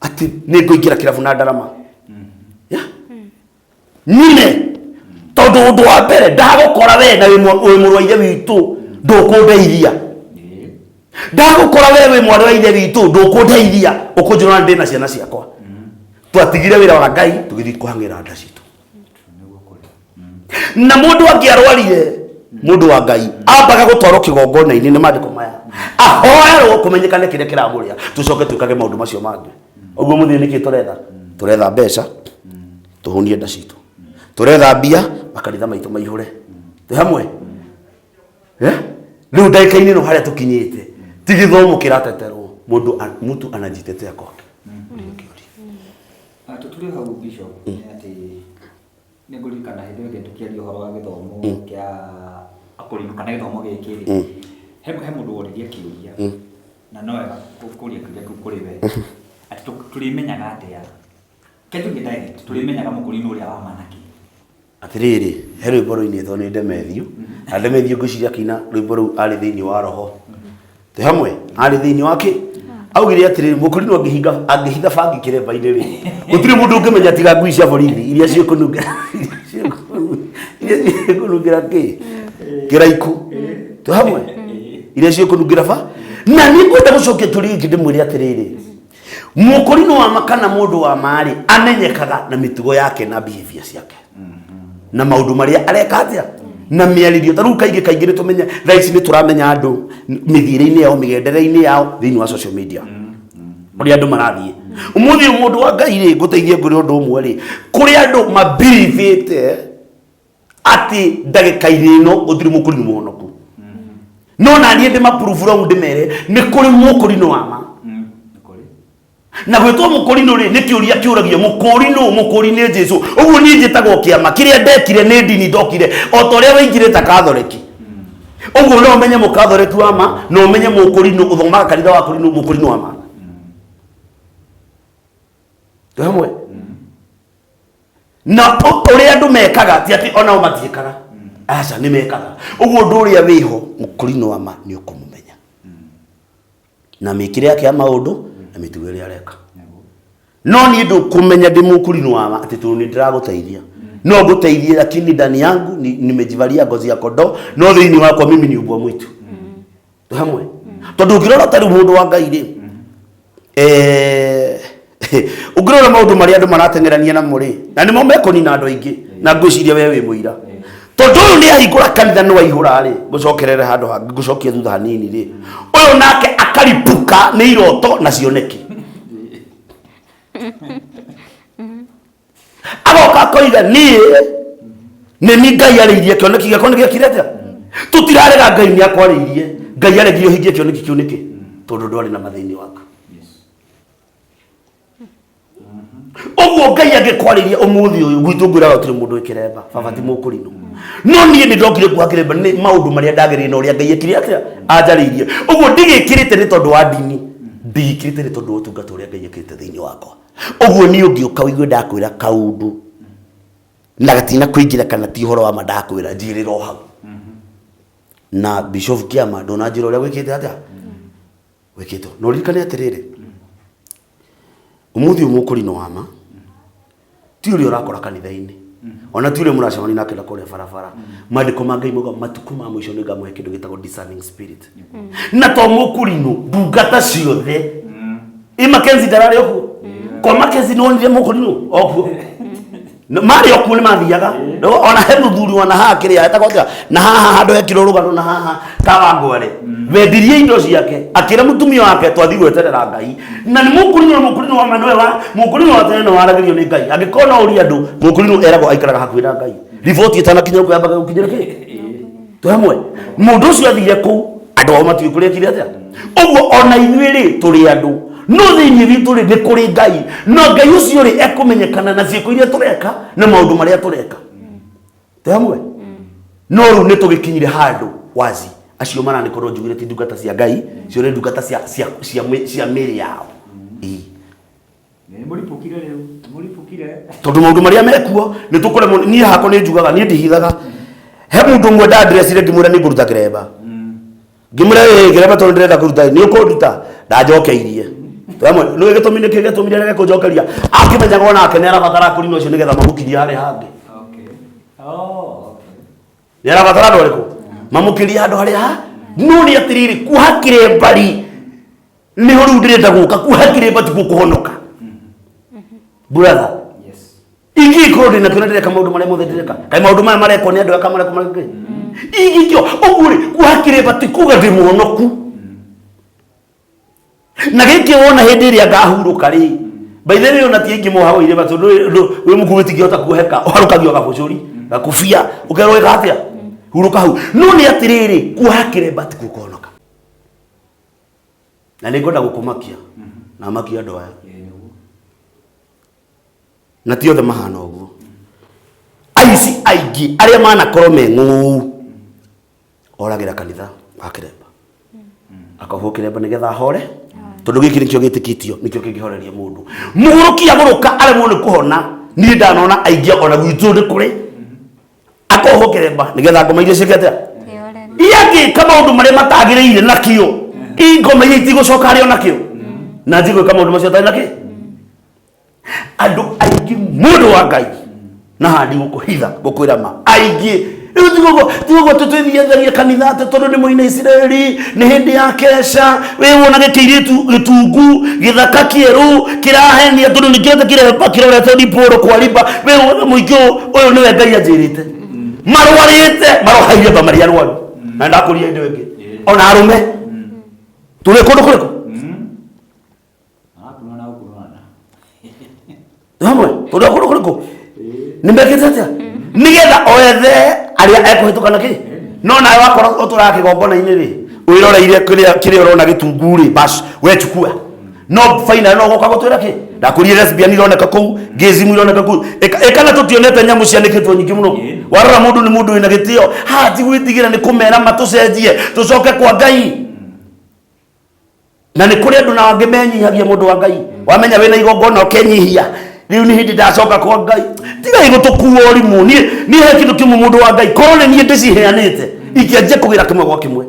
atĩ nĩ ngũingĩra kĩrabu na ndarama? Yeah. Nyine tondũ ũndũ wa mbere ndagũkora we na wĩ wĩ mũrũ wa ithe witũ, ndũkũndeithia. Ndagũkora we wĩ mwarĩ wa ithe witũ, ndũkũndeithia, ũkũnjĩra ndĩ na ciana ciakwa. Twatigire wĩra wa Ngai tũgĩthiĩ kũhang'ĩra nda citũ. Nĩguo kũrĩ. Na mũndũ angĩarwarire Mũndũ wa Ngai ambaga gũtwarwo kĩgongona-inĩ nĩ maandĩko maya, ahoerwo kũmenyekane kĩrĩa kĩramũrĩa, tũcoke twĩkage maũndũ macio mangĩ. Ũguo mũthĩ nĩkĩ tũretha? Tũretha mbeca tũhũnie nda citũ, tũretha mbia makanitha maitũ maihũre. Twĩ hamwe? Eh? Rĩu ndagĩka-inĩ ĩno harĩa tũkinyĩte ti gĩthomo kĩrateterwo, mũndũ mtu anajitetea kwake. Nĩkĩo kĩũria. Tũtũrĩ hau, Bishop, nĩ atĩ nĩ ngũririkana hĩndĩ ĩyo ĩngĩ tũkĩaria ũhoro wa gĩthomo kĩa akũrinũ kana gĩthomo gĩkĩ rĩ, he mũndũ woririe kĩũria na no wega kũria kĩũria kĩu kũrĩ we, atĩ tũrĩmenyaga atĩa, ke tũthiĩ direct, tũrĩmenyaga mũkũrinũ ũrĩa wa ma nakĩ? Atĩrĩrĩ, he rwĩmbo rũinĩtwo nĩ Ndemethio, na Ndemethio ngwĩciria akĩina rwĩmbo rũu arĩ thĩinĩ wa roho. Twĩ hamwe? Arĩ thĩinĩ wa kĩ? Augire atĩrĩrĩ, mũkũrinũ angĩhitha bangi kĩremba-inĩ rĩ, gũtirĩ mũndũ ũngĩmenya tiga ngui cia borithi iria ciĩkũnungĩra, iria ciĩkũnungĩra kĩ? Kĩraiku. Twĩ hamwe? Iria ciĩkũnungĩra ba? Na nĩ ngwenda gũcokia kĩũria gĩkĩ ndĩmwĩre atĩrĩrĩ, mũkũrinũ wa ma kana mũndũ wa ma rĩ, amenyekaga na mĩtugo yake na behavior ciake na maũndũ marĩa areka atĩa na mĩarĩrio. Ta rĩu kaingĩ kaingĩ nĩ tũmenya, thaa ici nĩ tũramenya andũ mĩthiĩre-inĩ yao, mĩgendere-inĩ yao thĩinĩ wa social media, ũrĩa andũ marathiĩ ũmũthĩ ũyũ. Mũndũ wa Ngai rĩ, ngũteithie ngũrĩ ũndũ ũmwe rĩ, kũrĩ andũ mabiribĩte atĩ ndagĩka-inĩ ĩno gũtirĩ mũkũrinũ mũhonoku, no na niĩ ndĩmaprove wrong, ndĩmere nĩ kũrĩ mũkũrinũ wa ma. Nĩ kũrĩ. Na gwĩtwo mũkũrinũ rĩ, nĩ kĩũria kĩũragio, mũkũrinũ, mũkũri nĩ Jesu. Ũguo niĩ njĩtagwo kĩama kĩrĩa ndekire nĩ ndini ndokire o ta ũrĩa waingĩrĩte Kathoreki. Ũguo no ũmenye mũkathoreki wa ma na ũmenye mũkũrinũ ũthomaga kanitha wa kũrinũ, mũkũrinũ wa ma. Twĩ hamwe? Na ũrĩa andũ mekaga ti atĩ onao matiĩkaga, aca, nĩ mekaga ũguo. Ũndũ ũrĩa wĩho, mũkũrinũ wa ma nĩ ũkũmũmenya na mĩkĩre yake ya maũndũ na mĩtugo ĩrĩa areka. No niĩ ndũkũmenya ndĩ mũkũrinũ wa ma atĩ tondũ nĩ ndĩragũteithia, no ngũteithie, lakini ndani yangu nimejivalia ngozi ya kondoo, no thĩinĩ wakwa mimi ni umbwa mwitu. Twĩ hamwe? Tondũ ũngĩrora ta rĩu, mũndũ wa Ngai rĩ, ũngĩrora maũndũ marĩa andũ marateng'erania namo rĩ, na nĩmo mekũnina andũ aingĩ, na ngwĩciria we wĩ mũira, tondũ ũyũ nĩ ahingũra kanitha nĩ waihũra rĩ, ngũcokerere handũ hangĩ, ngũcokie thutha hanini rĩ, ũyũ nake akaripuka nĩ iroto na cioneki, agoka akoiga niĩ nĩ ni Ngai arĩirie, kĩoneki gĩakwa nĩ gĩekire atĩa. Tũtirarega Ngai nĩ akwarĩirie, Ngai aregire ũhingie kĩoneki kĩu nĩkĩ? Tondũ ndwarĩ na mathĩinĩ waku. Ũguo Ngai angĩkwarĩria ũmũthĩ ũyũ gwitũ, ngwĩraga gũtirĩ mũndũ wĩ kĩremba, baba ti mũkũrinũ, no niĩ nĩ ndokire kuoha kĩremba nĩ maũndũ marĩa ndagereire na ũrĩa Ngai ekire atĩa anjarĩirie. Ũguo ndigĩkĩrĩte nĩ tondũ wa ndini, ndigĩkĩrĩte nĩ tondũ wa ũtungata ũrĩa Ngai ekĩrĩte thĩinĩ wakwa. Ũguo niĩ ũngĩũka ũigue ndakwĩra kaũndũ na gatina kũingĩra kana ti ũhoro wa ma ndakwĩra, njĩrĩra o hau. Na Bishop Kĩama ndũnanjĩra ũrĩa gwĩkĩte atĩa wĩkĩtwo. Na ũririkane atĩrĩrĩ, ũmũthĩ ũyũ mũkũrinũ wa ma ti ũrĩa ũrakora kanitha-inĩ, ona ti ũrĩa mũracemania nake na kũrĩa barabara. Maandĩko ma Ngai mauga matukũ ma mũico nĩ ngamũhe kĩndũ gĩtagwo discerning spirit. Na to mũkũrinũ, ndungata ciothe. Ĩ Mackenzie ndararĩ okuo? Kwa Mackenzie nĩ wonire mũkũrinũ okuo? Marĩ okuo nĩ mathiaga. Ona he mũthuri ona haha kĩrĩa etagwo atĩa, na haha handũ hekirwo rũgano na haha Kawangware, wendirie indo ciake akĩra mũtumia wake twathiĩ gweterera Ngai. Na nĩ mũkũrinũ, na mũkũrinũ wa ma nĩwe wa mũkũrinũ wa tene nĩ waragĩrio nĩ Ngai. Angĩkorwo no ũrie andũ, mũkũrinũ eragwo aikaraga hakuhĩ na Ngai, riboti ĩtanakinya ũguo yambaga gũkinyĩra kĩ. Twĩ hamwe? Mũndũ ũcio athire kũu, andũ ao matiũĩ kũrĩa ekire atĩa. Ũguo ona ithuĩ rĩ, tũrĩ andũ, no thĩinĩ witũ rĩ, nĩ kũrĩ Ngai, no Ngai ũcio rĩ, ekũmenyekana na ciĩko iria tũreka na maũndũ marĩa tũreka. Twĩ hamwe? No rĩu nĩ tũgĩkinyire handũ wazi, acio maranĩkorwo njugire ti ndungata cia Ngai, cio nĩ ndungata cia mĩĩrĩ yao. Ĩĩ. Nĩ mũripũkire rĩu, nĩ mũripũkire. Tondũ maũndũ marĩa mekuo nĩ tũkũremwo. Niĩ hakwa nĩ njugaga, niĩ ndihithaga. He mũndũ ũmwe ndandĩrecire, ngĩmwĩra nĩ ngũruta kĩremba, ngĩmwĩra ĩ kĩremba tondũ ndĩrenda kũruta, nĩ ũkũnduta? Ndanjokeirie. Nĩ gĩtũmi nĩkĩ gĩtũmire arege kũnjokeria? Akĩmenyaga onake nĩ arabatara kũrinwo ũcio nĩgetha mamũkinyie harĩa hangĩ. Okay. Oh, okay. Nĩ arabatara andũ arĩkũ mamũkĩrie handũ harĩa ha. No nĩ atĩrĩrĩ, kuoha kĩremba-rĩ, nĩho rĩu ndĩrenda gũka. Kuoha kĩremba tikuo kũhonoka, brother. Yes. Ingĩkorwo ndĩ nakĩo na ndĩreka maũndũ marĩa mothe ndĩreka, kaĩ maũndũ maya marekwo nĩ andũ aya kana marekwo marĩa ingĩkĩo ũguo rĩ, kuoha kĩremba ti kuga ndĩ mũhonoku. Na gĩkĩ wona hĩndĩ ĩrĩa ngahurũka rĩ, by the way ona ti aingĩ mohagwo iremba tondũ wĩ mũkuhĩ ũtingĩhota kuoheka, ũharũkagio gabũcũri gakũbia ũkerwo ĩka atĩa, hurũka hau. No nĩ atĩrĩrĩ, kuoha kĩremba ti kuo kũhonoka. Na nĩ ngwenda gũkũmakia na makia andũ aya, na ti othe mahana ũguo. Aici aingĩ arĩa manakorwo me ng'ũũ oragĩra kanitha wa kĩremba, akohwo kĩremba nĩgetha ahore, tondũ gĩkĩ nĩkĩo gĩtĩkĩtio nĩkĩo kĩngĩhoreria mũndũ. Mũgũrũki agũrũka aremwo nĩ kũhona. Niĩ ndanona aingĩ ona gwitũ nĩ kũrĩ akohwo kĩremba nĩgetha ngoma iria ciĩke atĩa, iangĩka maũndũ marĩa matagĩrĩire nakĩo, ingoma iria itigũcoka arĩ o nakĩo na njie gwĩka maũndũ macio atarĩ nakĩ. Andũ aingĩ, mũndũ wa Ngai, na handi gũkũhitha gũkwĩra ma aingĩ rĩu tiguo tiguo tũtwĩthiathagia kanitha atĩ tondũ nĩ mũina Isiraeli, nĩ hĩndĩ ya keca, wĩ wona gĩkĩirĩtu gĩtungu gĩthaka kĩerũ kĩrahenia tondũ nĩ kĩrete kĩremba kĩrorete ndipũrũ kwa rimba, wĩ wona mũingĩ ũyũ nĩwe Ngai anjĩrĩte marwarĩte maroha iremba marĩ arwaru na ndakũria indo ĩngĩ ona arũme tũrĩ kũndũ kũrĩkũ Marakunana gũkunana. Hamwe tondũ kũndũ kũrĩkũ nĩ mekĩte atĩa nĩgetha oethe arĩa ekũhĩtũka na kĩ no nawe wakorwo ũtũraga kĩgongona-inĩ rĩ, wĩroreire kĩrĩa kĩrĩa ũrona gĩtungu rĩ, bas we chukua no final no goka gũtwĩra kĩ ndakũrie lesbian ironeka kũu, gayism ironeka kũu. Ĩka na tũtionete nyamũ cianĩkĩtwo nyingĩ mũno. Warora mũndũ nĩ mũndũ wĩna gĩtĩo haha, ti gwĩtigĩra nĩ kũmera matũcenjie tũcoke kwa Ngai. Na nĩ kũrĩ andũ na angĩ menyihagia, mũndũ wa Ngai, wamenya wĩna igongona ũkenyihia, rĩu nĩ hĩndĩ ndacoka kwa Ngai. Tigai gũtũkua ũrimũ. Niĩ he kĩndũ kĩmwe, mũndũ wa Ngai, korwo nĩ niĩ ndĩciheanĩte ingĩanjia kũgĩra kĩmwe gwa kĩmwe.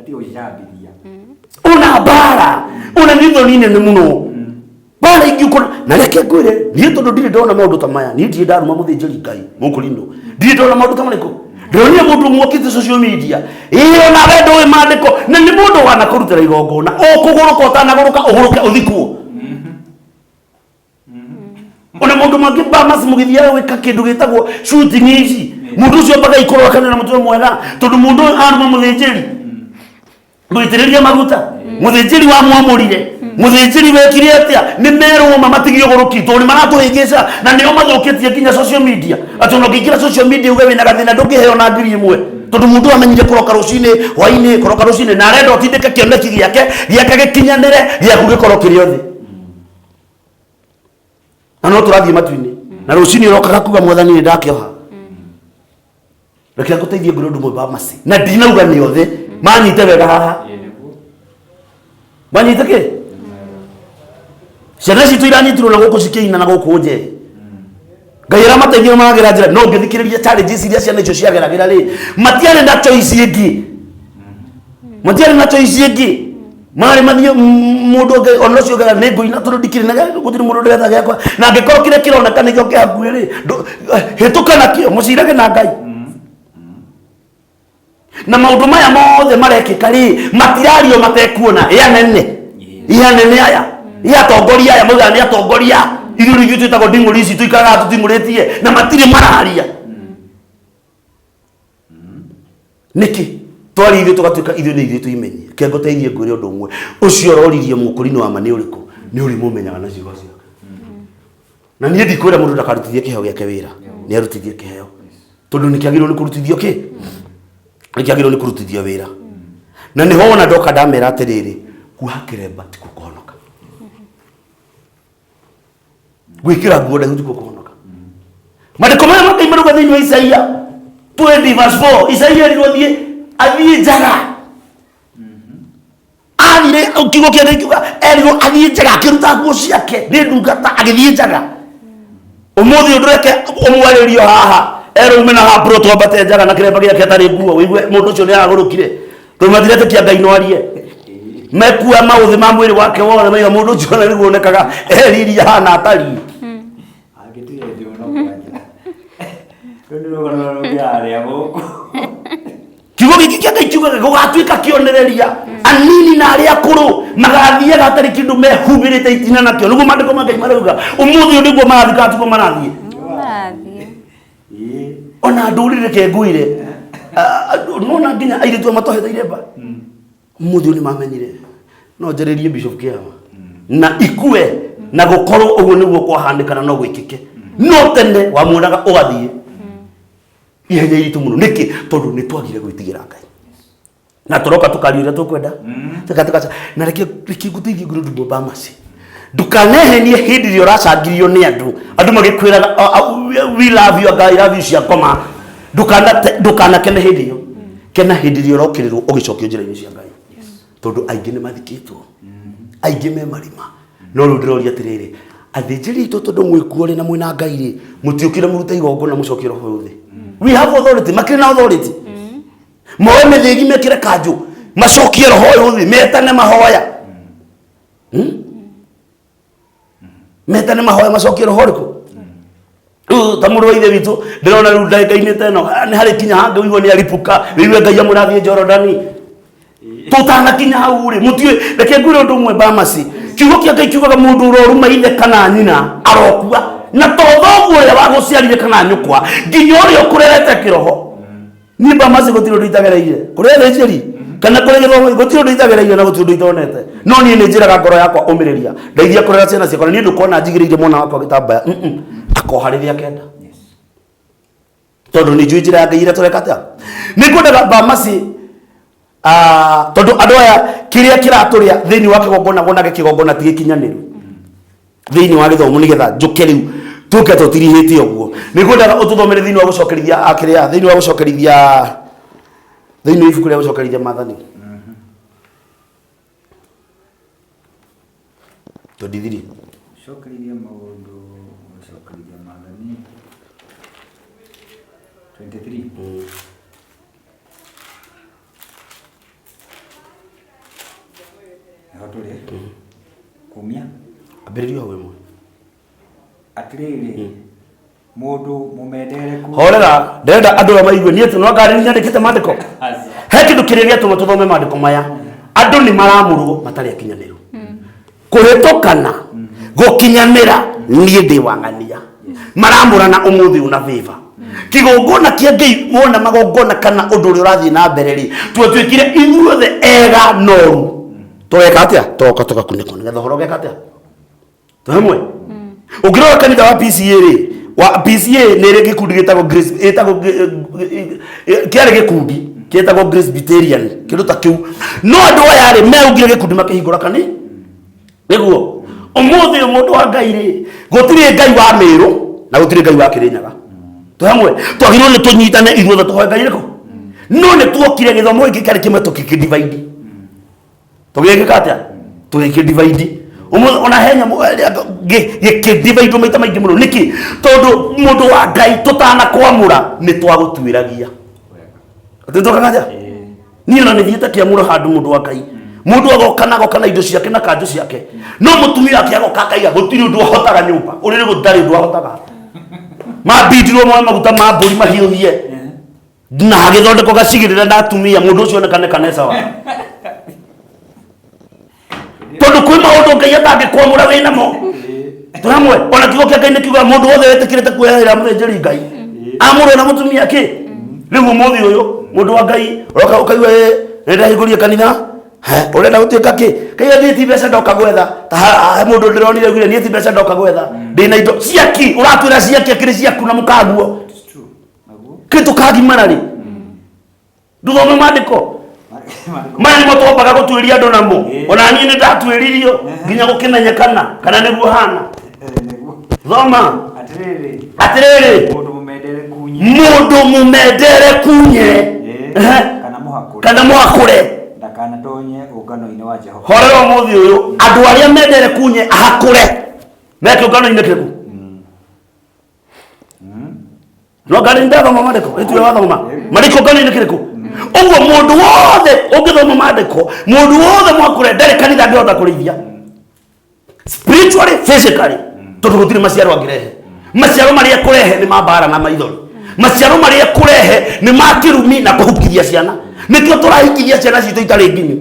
Ati gũcambithia. Ona mbara ona nĩ thoni nene mũno mbara ingĩũkora. Na reke ngwĩre, niĩ tondũ ndirĩ ndona maũndũ ta maya, niĩ ndirĩ ndaruma mũthĩnjĩri Ngai mũkũrinũ, ndirĩ ndona maũndũ ta marĩkũ. Ndĩronire mũndũ ũmwe okĩte social media, ĩĩ ona we ndũĩ maandĩko, na nĩ mũndũ wanakũrutĩra igongona, ũkũgũrũka ũtanagũrũka ũgũrũke ũthikwo. Ona maũndũ mangĩ bamas mũgĩthiaga gwĩka kĩndũ gĩtagwo shooting ici, mũndũ ũcio ambaga ikorwo akanena na mũtwe mwega, tondũ mũndũ ũyũ aruma mũthĩnjĩri mũitĩrĩrie maguta, mũthĩnjĩri wa mwamũrire, mũthĩnjĩri wekire atĩa, nĩ merwo ma matigie ũgũrũki tondũ nĩ maratũhĩngĩca na nĩo mathũkĩtie nginya social media, atĩ ona ũngĩingĩra social media uge wĩna gathĩna ndũngĩheo na 1000, tondũ mũndũ ũyũ amenyire kũroka rũcinĩ hwainĩ, kũroka rũcinĩ, na arenda ũtindĩke kĩoneki gĩake gĩake gĩkinyanĩre, gĩaku gĩkorwo kĩrĩ othe na no tũrathiĩ matu-inĩ na rũcinĩ ũrokaga kuga, "Mwathani, nĩ ndakĩoha, reke ngũteithie." Ngũrĩ ũndũ ũmwe wa maci na ndinauga nĩ othe manyite wega haha. Ĩĩ nĩguo. Manyite kĩ ciana citũ iranyitirwo na gũkũ cikĩina na gũkũ nje, Ngai aramateithia maragera njĩra. No ũngĩthikĩrĩria challenges iria ciana icio ciageragĩra rĩ, matiarĩ na choice ĩngĩ, matiarĩ na choice ĩngĩ, marĩ mathiĩ mũndũ ũngĩ ona ũcio ũngĩ nĩ ngũina tondũ ndikĩrĩ na gũtirĩ mũndũ ndĩretha gĩakwa, na angĩkorwo kĩrĩa kĩroneka nĩkĩo kĩ hakuhĩ rĩ, hĩtũka nakĩo mũcirage na Ngai. Na maũndũ maya mothe marekĩka rĩ, matirario matekuona ĩ anene, ĩ anene aya, ĩ atongoria aya maugaga nĩ atongoria, ithuĩ rĩu ithuĩ twĩtagwo nding'ũri ici tũikaraga tũting'ũrĩtie na matirĩ mararia. Nĩkĩ twari ithuĩ tũgatuĩka ithuĩ nĩ ithuĩ tũimenye? Ke ngũteithie ngwĩre ũndũ ũmwe, ũcio ũroririe mũkũrinũ wa ma nĩ ũrĩkũ? Nĩ ũrimũ ũmenyaga na ciugo ciake. Na niĩ ndikwĩra mũndũ ndakarutithie kĩheo gĩake wĩra, nĩ arutithie kĩheo tondũ nĩ kĩagĩrĩirwo nĩ kũrutithio kĩ nĩ kĩagĩrĩirwo nĩ kũrutithio wĩra. Na nĩho wona ndoka ndamera atĩrĩrĩ, kuoha kĩremba tikuo kũhonoka, gwĩkĩra nguo ndaihu tikuo kũhonoka. Maandĩko maya ma Ngai marauga thĩinĩ wa Isaia 20 verse 4, Isaia erirwo athiĩ njaga, athire kiugo kĩa Ngai kiuga erirwo athiĩ njaga, akĩruta nguo ciake nĩ ndungata agĩthiĩ njaga. Ũmũthĩ ũndũ reke ũmwarĩrio haha erwo ume na haha twambate njaga na kĩremba gĩake atarĩ nguo, wĩigue mũndũ ũcio nĩ aragũrũkire, tondũ matiretĩkia Ngai no arie. Mekua maũthĩ ma mwĩrĩ wake wothe maiga mũndũ ũcio ona nĩguo onekaga eriria hana atariĩ. Angĩtiga njono kwanja. Rũu nĩ rũgano rũngĩ harĩa gũkũ. Kiugo gĩkĩ kĩa Ngai kiugaga gũgatuĩka kĩonereria anini na arĩa akũrũ magathiaga hatarĩ kĩndũ mehumbĩrĩte itina nakĩo. Nĩguo maandĩko ma Ngai marauga. Ũmũthĩ ũyũ nĩguo marathiĩ kana tiguo marathiĩ? Marathiĩ. Ona ndũrĩrĩ reke ngwĩre, nona nginya airĩtu aya matohete iremba ũmũthĩ ũyũ nĩmamenyire no njarĩrie Bishop Kĩama na ikue na gũkorwo ũguo nĩguo kwahanĩkana no gwĩkĩke. No tene wamuonaga ũgathiĩ ihenya iritũ mũno. Nĩkĩ? Tondũ nĩ twagire gwĩtigĩra Ngai na tũroka tũkaria ũrĩa tũkwenda. Tũka na reke reke ngũteithie ngwĩre ũndũ ũmwe, Bamasi. Ndũkanehenie hĩndĩ ĩrĩa ũracangirio nĩ andũ, andũ magĩkwĩraga, "Oh, oh, we love you, I love you" cia ngoma. Ndũkanakene hĩndĩ ĩyo. Kena hĩndĩ ĩrĩa ũrokĩrĩrwo ũgĩcokio njĩra-inĩ cia Ngai, tondũ aingĩ nĩ mathikĩtwo, aingĩ me marima. No rĩu ndĩroria atĩrĩrĩ, athĩnjĩri aitũ, tondũ mwĩkuo rĩ na mwĩna Ngai rĩ, mũtiũkire mũrute igongona mũcokie roho ũyũ thĩ? We have authority, makĩrĩ na authority moe mĩthĩgi, mekĩre kanjũ, macokie roho ũyũ thĩ, metane mahoya. Metane mahoya macokie roho ũrĩkũ? Rĩu ta mũrũ wa ithe witũ ndĩrona rĩu ndagĩka-inĩ ta ĩno, nĩ harĩ kinya handũ ũigua nĩ aripũka, rĩu Ngai amũrathiĩ Jorodani. Tũtanakinya hau rĩ, mũtiũĩ. Reke ngwĩre ũndũ ũmwe, Bamasi. Kiugo kĩa Ngai kiugaga mũndũ ũroruma ithe kana nyina arokua, na to thoguo ũrĩa wagũciarire kana nyũkwa, nginya ũrĩa ũkũrerete kĩroho. Niĩ Bamasi gũtirĩ ũndũ itagereire kũrĩ athĩnjĩri kana kũrĩ gĩthomo, gũtirĩ ũndũ itagereire na gũtirĩ ũndũ itonete. No niĩ nĩ njĩraga ngoro yakwa, ũmĩrĩria, ndeithia kũrera ciana ciakwa. Na niĩ ndũkona njigĩrĩire mwana wakwa gĩtambaya, akoha rĩrĩa akenda, tondũ nĩ njũĩ njĩra ya Ngai ĩrĩa tũreka atĩa. Nĩ ngwendaga Bamasi, tondũ andũ aya kĩrĩa kĩratũrĩa thĩinĩ wa kĩgongona, wonage kĩgongona ti gĩkinyanĩru thĩinĩ wa gĩthomo, nĩgetha njũke rĩu tũke tũtirihĩte ũguo. Nĩ ngwendaga ũtũthomere thĩinĩ wa gũcokerithia, kĩrĩa, thĩinĩ wa gũcokerithia, thĩinĩ wa ibuku rĩa gũcokerithia maathani 23. Cokerithia maũndũ, gũcokerithia maathani 23. Nĩho tũrĩ kumia. Ambĩrĩria hau ĩmwe. Atĩrĩrĩ, mũndũ mũmendereku. Horera, ndĩrenda andũ arĩa maigue niĩ no ngari nyandĩkĩte maandĩko. He kĩndũ kĩrĩa gĩatũma tũthome maandĩko maya. Andũ nĩ maramũrwo matarĩ akinyanĩru kũhĩtũkana gũkinyanĩra. Niĩ ndĩ wang'ania maramũrana ũmũthĩ ũna favor kĩgongona kĩa Ngai. Wona magongona kana ũndũ ũrĩa ũrathiĩ na mbere rĩ, twatuĩkire ithuothe ega noru. Tũreka atĩa? Tũgoka tũgakunĩkwo nĩgetha ũhoro ũgeka atĩa? Hamwe ũngĩrora kanitha wa PCA rĩ, wa PCA nĩ ĩrĩ gĩkundi gĩtagwo Grace, ĩtagwo kĩarĩ gĩkundi gĩtagwo Presbyterian, kĩndũ ta kĩu. No andũ aya rĩ, meungire gĩkundi makĩhingũra kani nĩguo ũmũthĩ ũyũ. Mũndũ wa Ngai rĩ, gũtirĩ Ngai wa Mĩrũ na gũtirĩ Ngai wa Kĩrĩnyaga. Twĩ hamwe, twagĩrĩirwo nĩ tũnyitane ithuothe tũhoe Ngai rĩkũ. No nĩ tuokire gĩthomo gĩkĩ kĩarĩ kĩmwe, tũkĩkĩdivide. Tũgĩgĩka atĩa? Tũgĩkĩdivide. Ũmũthĩ ona he nyamũ gĩkĩdivaidwo maita maingĩ mũno. Nĩkĩ? Tondũ mũndũ wa Ngai, tũtanakwamũra nĩ twagũtuĩragia. Atĩ tũkaga atĩa? Niĩ ona nĩ thiĩte kĩamũro handũ, mũndũ wa Ngai, mũndũ agoka na agoka na indo ciake na kanjũ ciake, no mũtumia wake agoka akaiga gũtirĩ ũndũ ahotaga nyũmba. Ũrĩrĩ gũtarĩ ũndũ ahotaga. Mambindirwo moe maguta ma mbũri mahiũhie na hagĩthondekwo gacigĩrĩra na atumia, mũndũ ũcio onekane kana sawa, tondũ kwĩ maũndũ Ngai atangĩkwamũra wĩ namo. Twĩ hamwe? Ona kiugo kĩa Ngai nĩ kiugaga mũndũ wothe wĩtĩkĩrĩte kuoya wĩra mũthĩnjĩri Ngai amũrwo na mũtumia kĩ. Rĩu ũmũthĩ ũyũ, mũndũ wa Ngai, ũroka ũkaigua, "Ĩ, nĩ ndahingũria kanitha." He, ũrenda gũtuĩka kĩ? Kaiga niĩ ti mbeca ndoka gwetha. Ta he mũndũ ndĩronire augire, "Niĩ ti mbeca ndoka gwetha, ndĩna indo ciaki." Ũratwĩra ciaki akĩrĩ ciaku na mũkaguo? It's true. Naguo. Kĩ tũkagimara rĩ, ndũthome maandĩko maya nĩmo twambaga gũtuĩria andũ namo. Ona niĩ nĩ ndatuĩririo nginya gũkĩmenyekana kana nĩguo hana. Nĩguo. Thoma. Atĩrĩrĩ, Atĩrĩrĩ, mũndũ mũmendereku nye. Mũndũ mũmendere kunye. Ehe. Kana mũhakũre. Kana mũhakũre. Ndakanatonye ũngano-inĩ wa Jehova. Horera, ũmũthĩ ũyũ andũ arĩa mendere kunye ahakũre me kĩũngano-inĩ kĩrĩkũ? No ngari ndathoma maandĩko ĩtuĩ wathoma marĩ kĩũngano-inĩ kĩrĩkũ? Ũguo mũndũ wothe ũngĩthoma maandĩko, mũndũ wothe mwakũre ndarĩ kanitha angĩhota kũrĩithia spiritually, physically, tondũ gũtirĩ maciaro angĩrehe. Maciaro marĩa kũrehe nĩ ma mbara na maithori. Maciaro marĩa kũrehe nĩ ma kĩrumi na kũhukithia ciana. Nĩkĩo tũrahikithia ciana citũ itarĩ nginyu.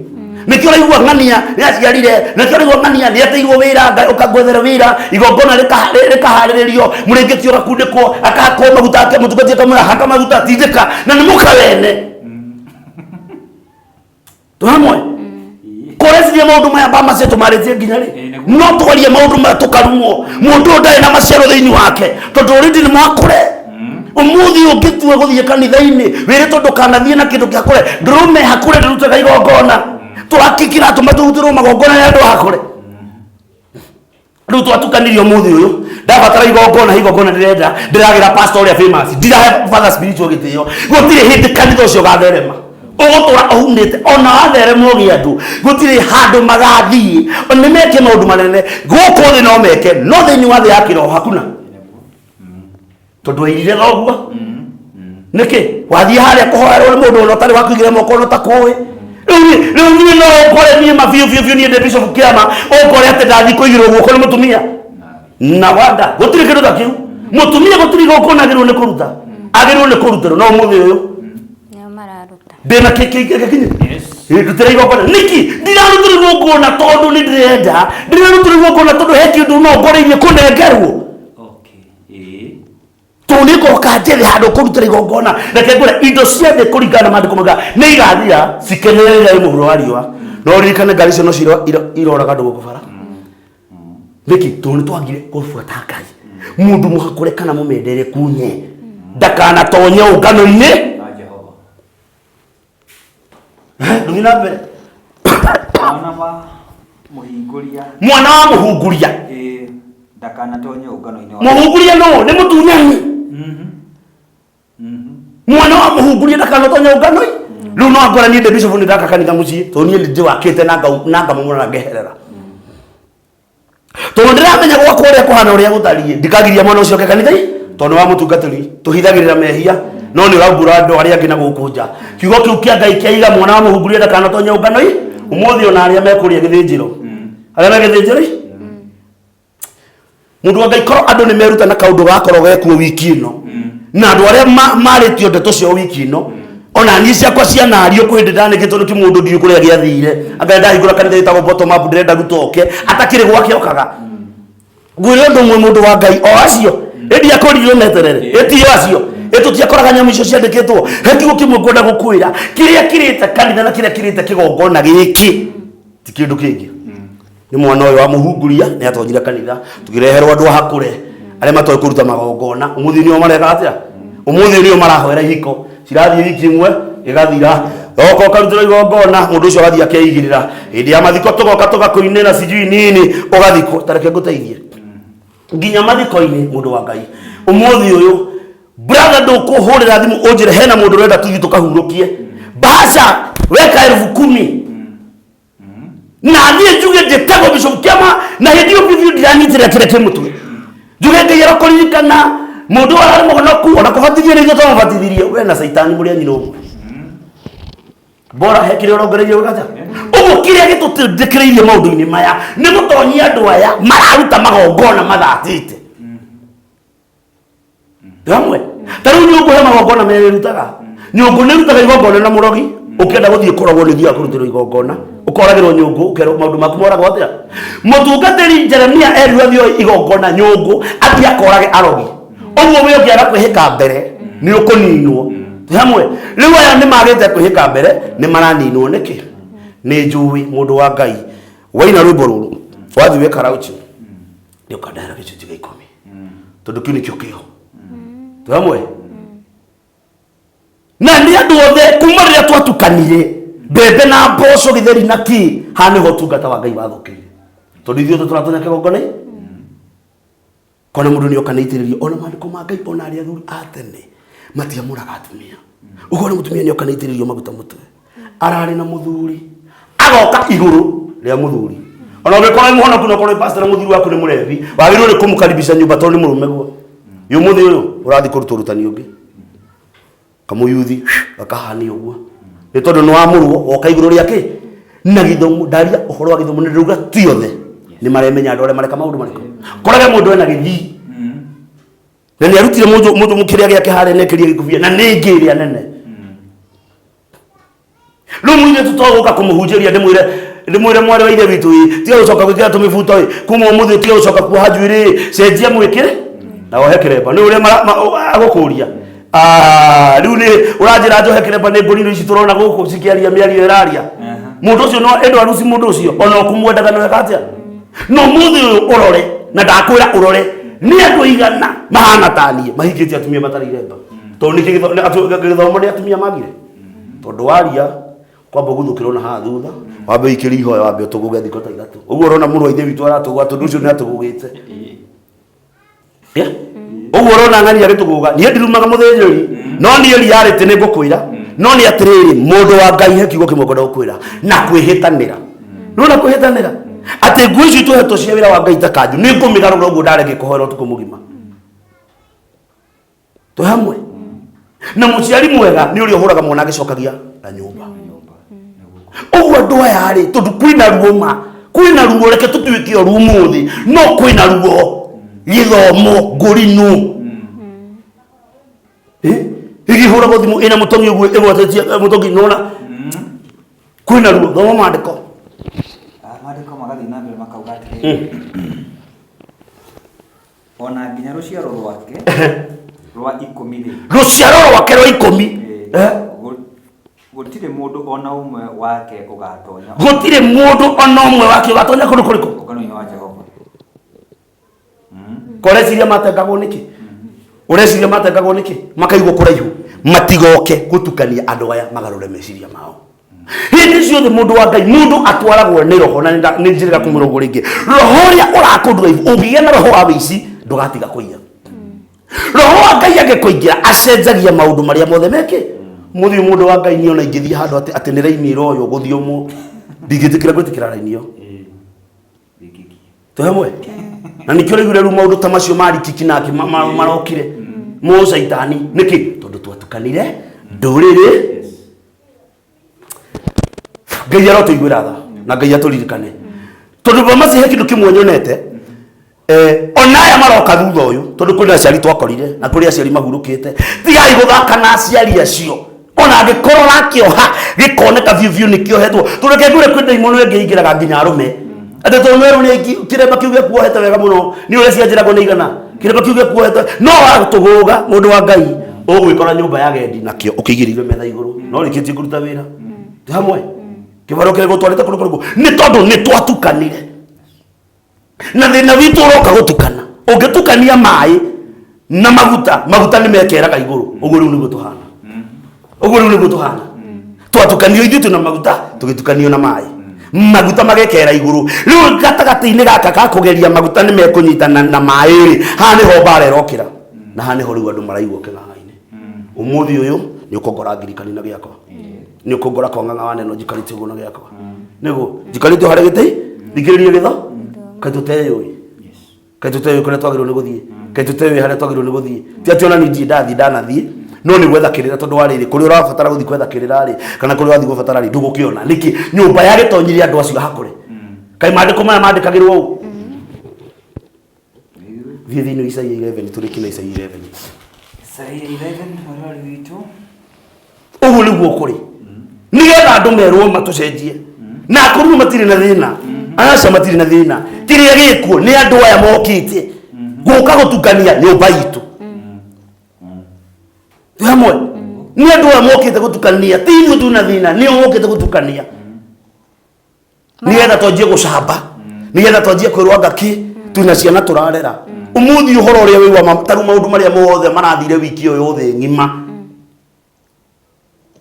Nĩkĩo ũraigua ng'ania nĩ aciarire, nĩkĩo ũraigua ng'ania nĩ ateirwo wĩra, Ngai ũkangwethere wĩra, igongona rĩkaharĩrĩrio, mũrĩngĩti ũgakundĩkwo, akahakwo maguta, mũtungati akamwĩra haka maguta, tindĩka, na nĩ mũka wene. Twĩ hamwe? Kũreciria maũndũ maya mamacio tũmarĩtie nginya rĩ? Ĩĩ, nĩguo. No twarie maũndũ maya tũkarumwo. Mũndũ ũyũ ndarĩ na maciaro thĩinĩ wake, tondũ already nĩ mwakũre. Ũmũthĩ ũngĩtua gũthiĩ kanitha-inĩ, wĩrĩtwo ndũkanathiĩ na kĩndũ kĩa kũre, ndũrũme hakũre ndĩrutaga igongona. Tũrakĩ kĩratũma tũrutĩrwo magongona nĩ andũ hakũre. Rĩu twatukanirie ũmũthĩ ũyũ, ndabatara igongona, igongona ndĩrenda, ndĩragĩra pastor ũrĩa famous, ndirahe father spiritual gĩtĩo. Gũtirĩ hĩndĩ kanitha ũcio ũgatherema. Ũgũtũra ũhunĩte, ona watherema ũgĩe andũ, gũtirĩ handũ magathiĩ. Nĩ meke maũndũ manene, gũkũ thĩ no meke, no thĩinĩ wa thĩ ya kĩroho hakuna. Tondũ wairire thoguo. Nĩkĩ? Wathiĩ harĩa kũhoerwo nĩ mũndũ ona ũtarĩ wa kũigĩra moko ona ũtakũĩ. Rĩu niĩ no ũkore niĩ ma biũ biũ biũ niĩ ndĩ Bishop Kĩama, ũkore atĩ ndathiĩ kũigĩrwo guoko nĩ mũtumia. Na wanda, gũtirĩ kĩndũ ta kĩu. Mũtumia gũtirĩ igongona agĩrĩirwo nĩ kũruta. Agĩrĩirwo nĩ kũrutĩrwo, no ũmũthĩ ũyũ. Nĩo mararuta. Ndĩna kĩkinyi. Yes. Ndutĩra igongona. Nĩkĩ? Ndirarutĩra igongona tondũ nĩ ndĩrenda. Ndirarutĩra igongona tondũ he kĩndũ no ngoreirie kũnengerwo. Okay. Ĩĩ. Tondũ nĩ ngoka njĩthĩ handũ kũrutĩra igongona. Reke ngwĩre, indo cia thĩ kũringana na maandĩko maugaga, nĩ igathira, cikenere rĩrĩa rĩ mũhuro wa riũa. No ũririkane ngari icio no cio iroraga andũ gũkũ bara. Nĩkĩ? Tondũ nĩ twagire kũbuata Ngai. Mũndũ mũhakũre kana mũmendere kunye. Ndakanatonye ũngano-inĩ. Na Jehova. Ndũthiĩ na mbere. Mwana wa mũhingũria. Mwana wa mũhunguria. Ĩĩ, ndakanatonye ũngano-inĩ wa. Mũhunguria nũ? Nĩ mũtunyani. Mwana wa mũhunguria ndakanatonye ũngano-inĩ. Rĩu no angora niĩ ndĩ bishop nĩ ndaka kanitha mũciĩ, tondũ niĩ nĩ ndĩwakĩte na ngamomora na ngeherera. Tondũ ndĩramenya gwakwa ũrĩa kũhana ũrĩa gũtariĩ, ndikagiria mwana ũcio oke kanitha-inĩ, tondũ nĩ wa mũtungatĩri, tũhithagĩrĩra mehia, no nĩ ũraumbũra andũ arĩa angĩ na gũkũ nja. Kiugo kĩu kĩa Ngai kĩaiga mwana wa mũhunguria ndakanatonye ũngano-inĩ, ũmũthĩ ona arĩa mekũrĩa gĩthĩnjĩro. Arĩa me gĩthĩnjĩro-inĩ? Mũndũ wa Ngai, korwo andũ nĩ meruta na kaũndũ gakorwo gekuo wiki ĩno, na andũ arĩa marĩtio ndeto ciao wiki ĩno, ona niĩ ciakwa cianario kwĩ hĩndĩ ndanĩkĩtwo nĩ kĩmũndũ ndiũĩ kũrĩa gĩathire. Anga ndahingũra kanitha ĩtagwo bottom up, ndĩrenda Ruto oke, atakĩrĩ gwake okaga. Ngwĩre ũndũ ũmwe mũndũ wa Ngai, o acio, ĩndi akũririo meterere, ĩtio acio, ĩtũtiakoraga nyamũ icio ciandĩkĩtwo. He kiugo kĩmwe ngwenda gũkwĩra, kĩrĩa kĩrĩte kanitha na kĩrĩa kĩrĩte kĩgongona gĩkĩ, ti kĩndũ kĩngĩ. Nĩ mwana ũyũ wa mũhunguria nĩ atonyire kanitha, tũkĩreherwo andũ a hakũre arĩa matoĩ kũruta magongona. Ũmũthĩ nĩo mareka atĩa? Ũmũthĩ nĩo marahoera ihiko, cirathiĩ wiki ĩmwe ĩgathira, oka ũkarutĩrwo igongona, mũndũ ũcio agathiĩ akeigĩrĩra. Hĩndĩ ya mathiko tũgoka tũgakũinĩra sijui nini, ũgathikwo. Ta reke ngũteithie nginya mathiko-inĩ, mũndũ wa Ngai. Ũmũthĩ ũyũ brother, ndũkũhũrĩra thimũ ũnjĩre hena mũndũ ũrenda tũthiĩ tũkahurũkie bahasha weka 10,000 na niĩ njuge njĩtagwo Bishop Kĩama, na hĩndĩ ĩyo biũ ndiranyitĩrĩra kĩrĩa kĩ mũtwe. Njuge Ngai arokũririkana mũndũ ũyũ ararĩ mũhonoku, ona kũbatithio nĩ ithuĩ twamũbatithirie, we na Caitani mũrĩ a nyina ũmwe. Bora he kĩrĩa ũrongoreirie gwĩka atĩa? Ũguo kĩrĩa gĩtũtindĩkĩrĩirie maũndũ-inĩ maya nĩ gũtonyia andũ aya mararuta magongona mathatĩte. Hamwe ta rĩu nyũngũ he magongona merĩ ĩrutaga. Nyũngũ nĩ ĩrutaga igongona na mũrogi. Ũkĩenda gũthiĩ kũrogwo nĩ ũthiaga kũrutĩrwo igongona, ũkoragĩrwo nyũngũ, ũkerwo maũndũ maku moragwo atĩa. Mũtungatĩri Jeremia erirwo athiĩ oe igongona nyũngũ, athiĩ akorage arogi. Ũguo we ũngĩaga kwĩhĩka mbere nĩ ũkũninwo. Hamwe rĩu aya nĩ magĩte kwĩhĩka mbere, nĩ maraninwo nĩkĩ? Nĩ njũĩ mũndũ wa Ngai waina rwĩmbo rũrũ wathiĩ wĩ karauchi nĩ ũkandahĩra gĩcunjĩ gĩa ikũmi, tondũ kĩu nĩkĩo kĩo. Twĩ hamwe na nĩ andũ othe kuma rĩrĩa twatukanire mbembe na mboco gĩtheri na kĩ, haha nĩho ũtungata wa Ngai wathũkĩire, tondũ ithuĩ othe tũratonya kĩgongona kona mũndũ nĩ oka nĩ itĩrĩrio. Ona maandĩko ma Ngai, ona arĩa athuri a tene matiamũraga atumia. Ũkona mũtumia nĩ oka nĩ itĩrĩrio maguta mũtwe, ararĩ na mũthuri, agoka igũrũ rĩa mũthuri. Ona ũngĩkorwo wĩ mũhonoku na ũkorwo wĩ pastor na mũthuri waku nĩ mũrebi, wagĩrĩirwo nĩ kũmũkaribisha nyũmba tondũ nĩ mũrũme guo. Ũmũthĩ ũyũ ũrathiĩ kũruta ũrutani ũngĩ, kamũyuthi gakahania ũguo, nĩ tondũ nĩ wamũrwo woka igũrũ rĩa kĩ na gĩthomo. Ndaria ũhoro wa gĩthomo nĩ ndĩrauga ti othe nĩ maremenya andũ arĩa mareka maũndũ marĩkũ. Korage mũndũ ena gĩthii na nĩ arutire mũndũ kĩrĩa gĩake harĩa nekĩria gĩkubia na nĩ ngĩ ĩrĩa nene. Rĩu mũirĩtu to gũka kũmũhunjĩria ndĩmwĩre ndĩmwĩre mwarĩ wa ithe witũ ĩ tiga gũcoka gwĩkĩra tũmĩbuto ĩ kuma ũmũthĩ tiga gũcoka kuoha njuĩrĩ ĩ cenjia mwĩkĩre na wohe kĩremba nĩ ũrĩa agũkũria. Ah, rĩu nĩ ũranjĩra njohe kĩremba nĩ ngũrinũ ici tũrona gũkũ cikĩaria mĩario ĩraria. Mũndũ ũcio no ĩndũ aruci mũndũ ũcio ona ũkũmwendaga nĩ weka atĩa? No mũthĩ ũyũ ũrore na ndakwĩra ũrore nĩ andũ aigana mahana ta niĩ mahikĩtie atumia matarĩ iremba tondũ nĩ gĩthomo nĩ atumia magire tondũ waria kwamba ũguthũkĩrwo na haha thutha wambe ũikĩrie ihoya wambe ũtũgũge thikũ ta ithatũ ũguo ũrona mũrũ wa ithe witũ aratũgũga tondũ ũcio nĩ atũgũgĩte. Yeah. Ũguo ũrona ng'ani agĩtũgũga niĩ ndirumaga mũthĩnjĩri no niĩ reality nĩ ngũkwĩra no nĩ atĩrĩrĩ mũndũ wa Ngai he kiugo kĩmwe ngwenda gũkwĩra na kwĩhĩtanĩra nona kwĩhĩtanĩra atĩ nguo icio tũhetwo cia wĩra wa Ngai ta kanjũ nĩ ngũmĩgarũra ũguo ndarĩ ngĩkũhoera ũtukũ mũgima twĩ hamwe na mũciari mwega nĩ ũrĩa ũhũraga mwana agĩcokagia na nyũmba ũguo andũ aya rĩ tondũ kwĩna ruo ma kwĩna ruo reke tũtuĩke oru ũmũthĩ no kwĩna ruo gĩthomo ngũrinũ. Eh, ĩgĩhũragwo thimũ ĩna mũtongi ũguo ĩgwatĩtie mũtongi nona kwĩna ruo thoma maandĩko. Ah, maandĩko magathiĩ na mbere makauga atĩrĩrĩ, ona nginya rũciaro rwake rwa 10 rĩ, rũciaro rwake rwa 10, gũtirĩ mũndũ ona ũmwe wake ũgatonya gũtirĩ mũndũ ona ũmwe wake ũgatonya kũndũ kũrĩkũ? Ũngano-inĩ wa Jehova. Koreciria matengagwo nĩkĩ? Ũreciria matengagwo nĩkĩ makaigwo kũraihu matigoke gũtukania andũ aya magarũre meciria mao hĩndĩ ciothe? Mũndũ wa Ngai, mũndũ atwaragwo nĩ roho na nĩ njĩrĩga kũmwĩra ũguo rĩngĩ, roho ũrĩa ũrakũndrive. Ũngĩgĩa na roho wa wĩici ndũgatiga kũiya. Roho wa Ngai angĩkũingĩra acenjagia maũndũ marĩa mothe meke mũthiĩ. Mũndũ wa Ngai, niĩ ona ingĩthiĩ handũ atĩ nĩ raini ĩroywo gũthiũmwo ndingĩtĩkĩra gwĩtĩkĩra raini ĩyo. Twĩ hamwe na nikĩo rĩu rĩu maũndũ ta macio ma rikiki nake marokire mo caitani nĩkĩ? Tondũ twatukanire ndũrĩrĩ. Ngai arotũiguĩra tha na Ngai atũririkane tondũ bamaci he kĩndũ kĩmwe nyonete. Ona aya maroka thutha ũyũ tondũ kũrĩ aciari twakorire na kũrĩ aciari mahurũkĩte. Tigai gũthaka na aciari acio ona angĩkorwo rakĩoha gĩkoneka biũ biũ nĩ kĩohetwo tondũ reke ngwĩre kwĩ ndaimono ĩngĩ ĩingĩraga nginya arũme atĩ tondũ nĩwerwo nĩ kĩremba kĩu gĩkuohete wega mũno nĩ ũrĩa cianjĩragwo nĩ igana kĩremba kĩu gĩkuohete no watũgũga mũndũ wa Ngai ũgwĩkora nyũmba ya gendi nakĩo ũkĩigĩrĩire metha igũrũ no rĩkĩtie kũruta wĩra. Twĩ hamwe kĩbaro kĩrĩa gũtwarĩte kũndũ kũrĩkũ nĩ tondũ nĩ twatukanire na thĩna witũ ũroka gũtukana. Ũngĩtukania maĩ na maguta, maguta nĩ mekeraga igũrũ. Ũguo rĩu nĩguo tũhana, ũguo rĩu nĩguo tũhana. Twatukanio ithuĩ twĩna maguta tũgĩtukanio na maĩ, maguta magekera igũrũ. Rĩu gatagatĩ-inĩ gaka ka kũgeria maguta nĩ mekũnyitana na maĩ rĩ, haha nĩho mbara ĩrokĩra na haha nĩho rĩu andũ maraigua kĩng'ang'a-inĩ. Ũmũthĩ ũyũ nĩ ũkũngora ngirikani na gĩakwa nĩ ũkũngora kwa ng'ang'a wa neno njikarĩte ũguo na gĩakwa nĩguo njikarĩte harĩ gĩtĩ thikĩrĩrie gĩtho. Kaĩ tũteyũĩ? Kaĩ tũteyũĩ kũrĩa twagĩrĩirwo nĩ gũthiĩ? Kaĩ tũteyũĩ harĩa twagĩrĩirwo nĩ gũthiĩ? Ti atĩ ona niĩ ndirĩ ndathiĩ, ndanathiĩ no nĩ gwetha kĩrĩra tondũ wa rĩrĩ kũrĩa ũrabatara gũthiĩ gwetha kĩrĩra rĩ kana kũrĩa ũrathiĩ gũbatara rĩ ndũgũkĩona nĩkĩ nyũmba ya gĩtonyire andũ acio hakũre. Kaĩ maandĩko maya mandĩkagĩrwo ũũ? Thiĩ thĩinĩ wa Isaia 11 tũrĩkie na Isaia 11. Isaia 11 mũrori witũ. Ũguo nĩguo kũrĩ nĩgetha andũ merwo matũcenjie na akorwo matirĩ na thĩna. Aca, matirĩ na thĩna. Kĩrĩa gĩkuo nĩ andũ aya mokĩte gũka gũtukania nyũmba itũ. Twĩ hamwe nĩ andũ aya mokĩte gũtukania, ti ithuĩ twĩna thĩna, nĩo mokĩte gũtukania nĩgetha twanjie gũcamba, nĩgetha twanjie kwĩrwo anga kĩ twĩna ciana tũrarera ũmũthĩ. Ũhoro ũrĩa wĩigua ta rĩu maũndũ marĩa mothe marathire wiki ĩyo yothe ng'ima,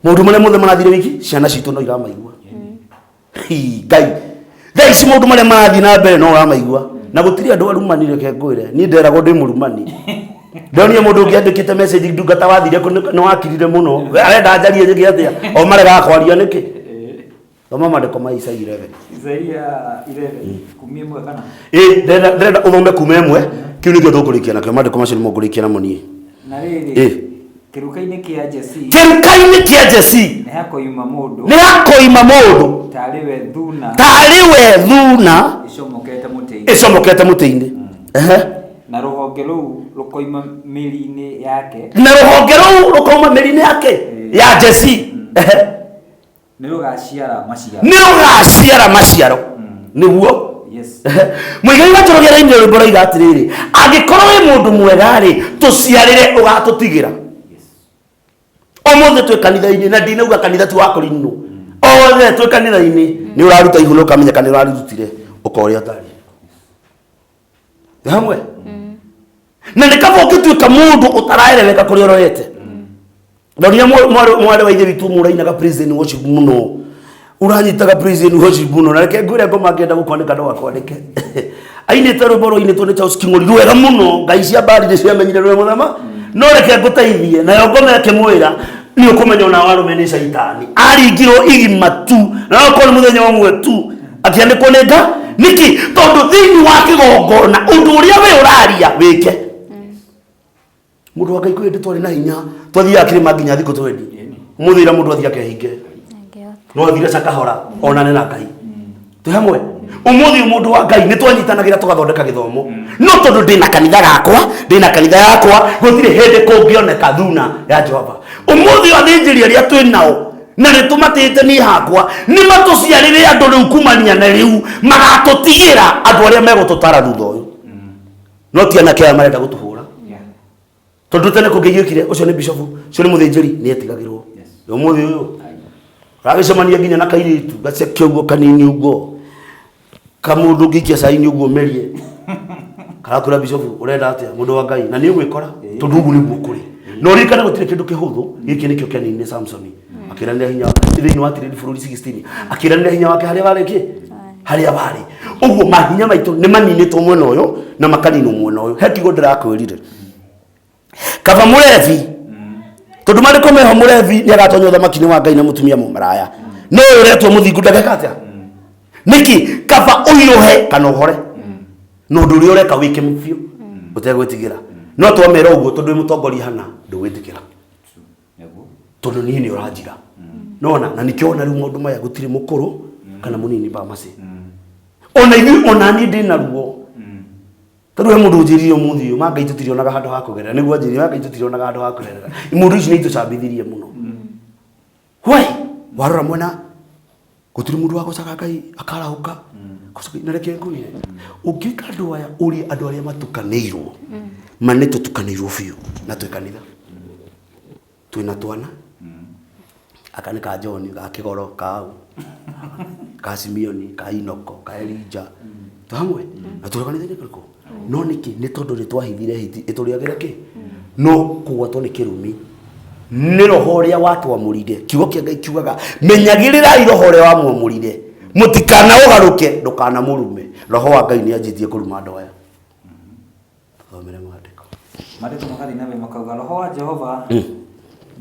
maũndũ marĩa mothe marathire wiki, ciana citũ no iramaigua. Hi, Ngai, thaa ici maũndũ marĩa marathiĩ na mbere no ũramaigua na gũtirĩ andũ arumani. Reke ngwĩre, niĩ nderagwo ndĩ mũrumani. Ndonire mũndũ ũngĩ andĩkĩte message, ndungata wathire kũ nĩ wakirire mũno. We arenda njarie njĩke atĩa? O maregaga kwaria nĩkĩ? Thoma maandĩko ma Isaia 11. Isaia 11 kumia 1 kana? Ĩ, ndĩrenda ũthome kuma 1. Kĩu nĩkĩo tũkũrĩkia nakĩo. Maandĩko macio nĩmo ngũrĩkia namo niĩ. Na rĩrĩ, kĩruka-inĩ kĩa Jesii kĩruka-inĩ kĩa Jesii nĩ hakoima mũndũ nĩ hakoima mũndũ tarĩ we thuna tarĩ we thuna ĩcomokete mũtĩ-inĩ ĩcomokete mũtĩ-inĩ. Ehe. Na rũhonge rũu rũkoima mĩri-inĩ yake. Na rũhonge rũu rũkauma mĩri-inĩ yake ya Jesii. Ehe. Nĩ rũgaciara maciaro. Nĩ rũgaciara maciaro. Nĩguo. Yes. Mũigai wa Njoroge arainire rwĩmbo rwaiga atĩrĩrĩ, angĩkorwo wĩ mũndũ mwega-rĩ, tũciarĩre ũgatũtigĩra. Yes. Ũmũthĩ twĩ kanitha-inĩ, na ndinauga kanitha ti wa kũrinwo. Othe twĩ kanitha-inĩ, nĩ ũraruta ihu na ũkamenya kana nĩ ũrarĩrutire, ũkorĩa ũtarĩ. Nĩ hamwe? Na nĩ kaba ũngĩtuĩka mũndũ ũtaraereweka kũrĩa ũrorete. Ndonire mwarĩ wa ithe witũ ũmwe ũrainaga praise and worship mũno, ũranyitaga praise and worship mũno, na reke ngwĩre ngoma angĩenda gũkwanĩka no akwandĩke. Ainĩte rwĩmbo rwainĩtwo nĩ Charles King'ori rwega mũno, ngai cia mbari nĩ ciamenyire rwĩ mũthama, no reke ngũteithie. Nayo ngoma ĩkĩmwĩra nĩ ũkũmenya ona warũme nĩ caitani, aringirwo igima tu, na no korwo nĩ mũthenya ũmwe tu akĩandĩkwo nĩ nga. Nĩkĩ? Tondũ thĩinĩ wa kĩgongona ũndũ ũrĩa we ũraria wĩke. Mũndũ wa Ngai, kwĩ hĩndĩ twarĩ na hinya, twathiaga kĩrĩma nginya thikũ twendi. Ũmũthĩ ira mũndũ athiĩ akehinge, no athire cakahora onane na Ngai. Twĩ hamwe ũmũthĩ, mũndũ wa Ngai, nĩ twanyitanagĩra tũgathondeka gĩthomo, no tondũ ndĩna kanitha gakwa, ndĩna kanitha yakwa, gũtirĩ hĩndĩ kũngĩoneka thuna ya Jehova. Ũmũthĩ athĩnjĩri arĩa twĩ nao na nĩ tũmatĩte, niĩ hakwa nĩ matũciarĩre andũ rĩu kumania na rĩu magatũtigĩra andũ arĩa megũtũtara thutha ũyũ, no ti anake aya marenda gũtũhũra. Tondũ tene kũngĩiguĩkire ũcio nĩ bishofu, ũcio nĩ mũthĩnjĩri, nĩ etigagĩrwo. Ũmũthĩ ũyũ ũragĩcemania nginya na kairĩtu gaceke ũguo kanini ũguo, kamũndũ ũngĩikia cai-inĩ ũguo merie, karakwĩra, "Bishofu, ũrenda atĩa?" Mũndũ wa Ngai, na nĩ ũgwĩkora tondũ ũguo nĩguo kũrĩ. Na ũririkane gũtirĩ kĩndũ kĩhũthũ. Gĩkĩ nĩkĩo kĩanini Samsoni akĩranĩra hinya thĩinĩ wa tirĩri bũrũri 16, akĩranĩra hinya wake harĩa warĩ kĩ harĩa warĩ ũguo. Mahinya maitũ nĩ maninĩtwo mwena ũyũ na makaninwo mwena ũyũ. He kiugo ndĩrakwĩrire, kaba mũrebi, tondũ marĩko meho mũrebi nĩ agatonya ũthamaki-inĩ wa Ngai na mũtumia mũmaraya, no ũyũ ũretwo mũthingu ndageka atĩa? Nĩkĩ? Kaba ũhiũhe kana ũhore, na ũndũ ũrĩa ũreka wĩke biũ ũtegwĩtigĩra. No twamera ũguo tondũ wĩ mũtongoria hana ndũgwĩtĩkĩra. Nĩguo. Tondũ niĩ nĩ ũranjira nona, na nĩkĩo ona rĩu maũndũ maya gũtirĩ mũkũrũ kana mũnini pamasi, ona ithuĩ, ona niĩ ndĩ na ruo, tondũ he mũndũ ũnjĩrire ũmũthĩ ũyũ, ma Ngai, tũtirionaga handũ ha kũgerera. Nĩguo anjĩrire, ma Ngai, tũtirionaga handũ ha kũgerera. Mũndũ ici nĩ itũcambithirie mũno. Why? Warora mwena gũtirĩ mũndũ wagocaga Ngai akarahũka. Goca- na reke ngwĩre, ũngĩka andũ aya ũrie andũ arĩa matukanĩirwo, ma nĩ tũtukanĩirwo biũ, na twĩ kanitha twĩna twana, aka nĩ ka John, ga Kĩgoro, kau ka Simeoni, ka Inoko, ka Elija, twĩ hamwe na tũrĩ kanitha-inĩ kũrĩkũ. No nĩkĩ? Nĩ tondũ nĩ twahithire hiti ĩtũrĩagĩre kĩ no kũgwatwo nĩ kĩrumi nĩ roho ũrĩa watwamũrire. Kiugo kĩa Ngai kiugaga, menyagĩrĩrai roho ũrĩa wamwamũrire, mũtikanaũgarũke, ndũkanamũrume. Roho wa Ngai nĩ anjĩtie kũruma andũ aya. Thomere maandĩko. Maandĩko magathiĩ na mbere makauga, roho wa Jehova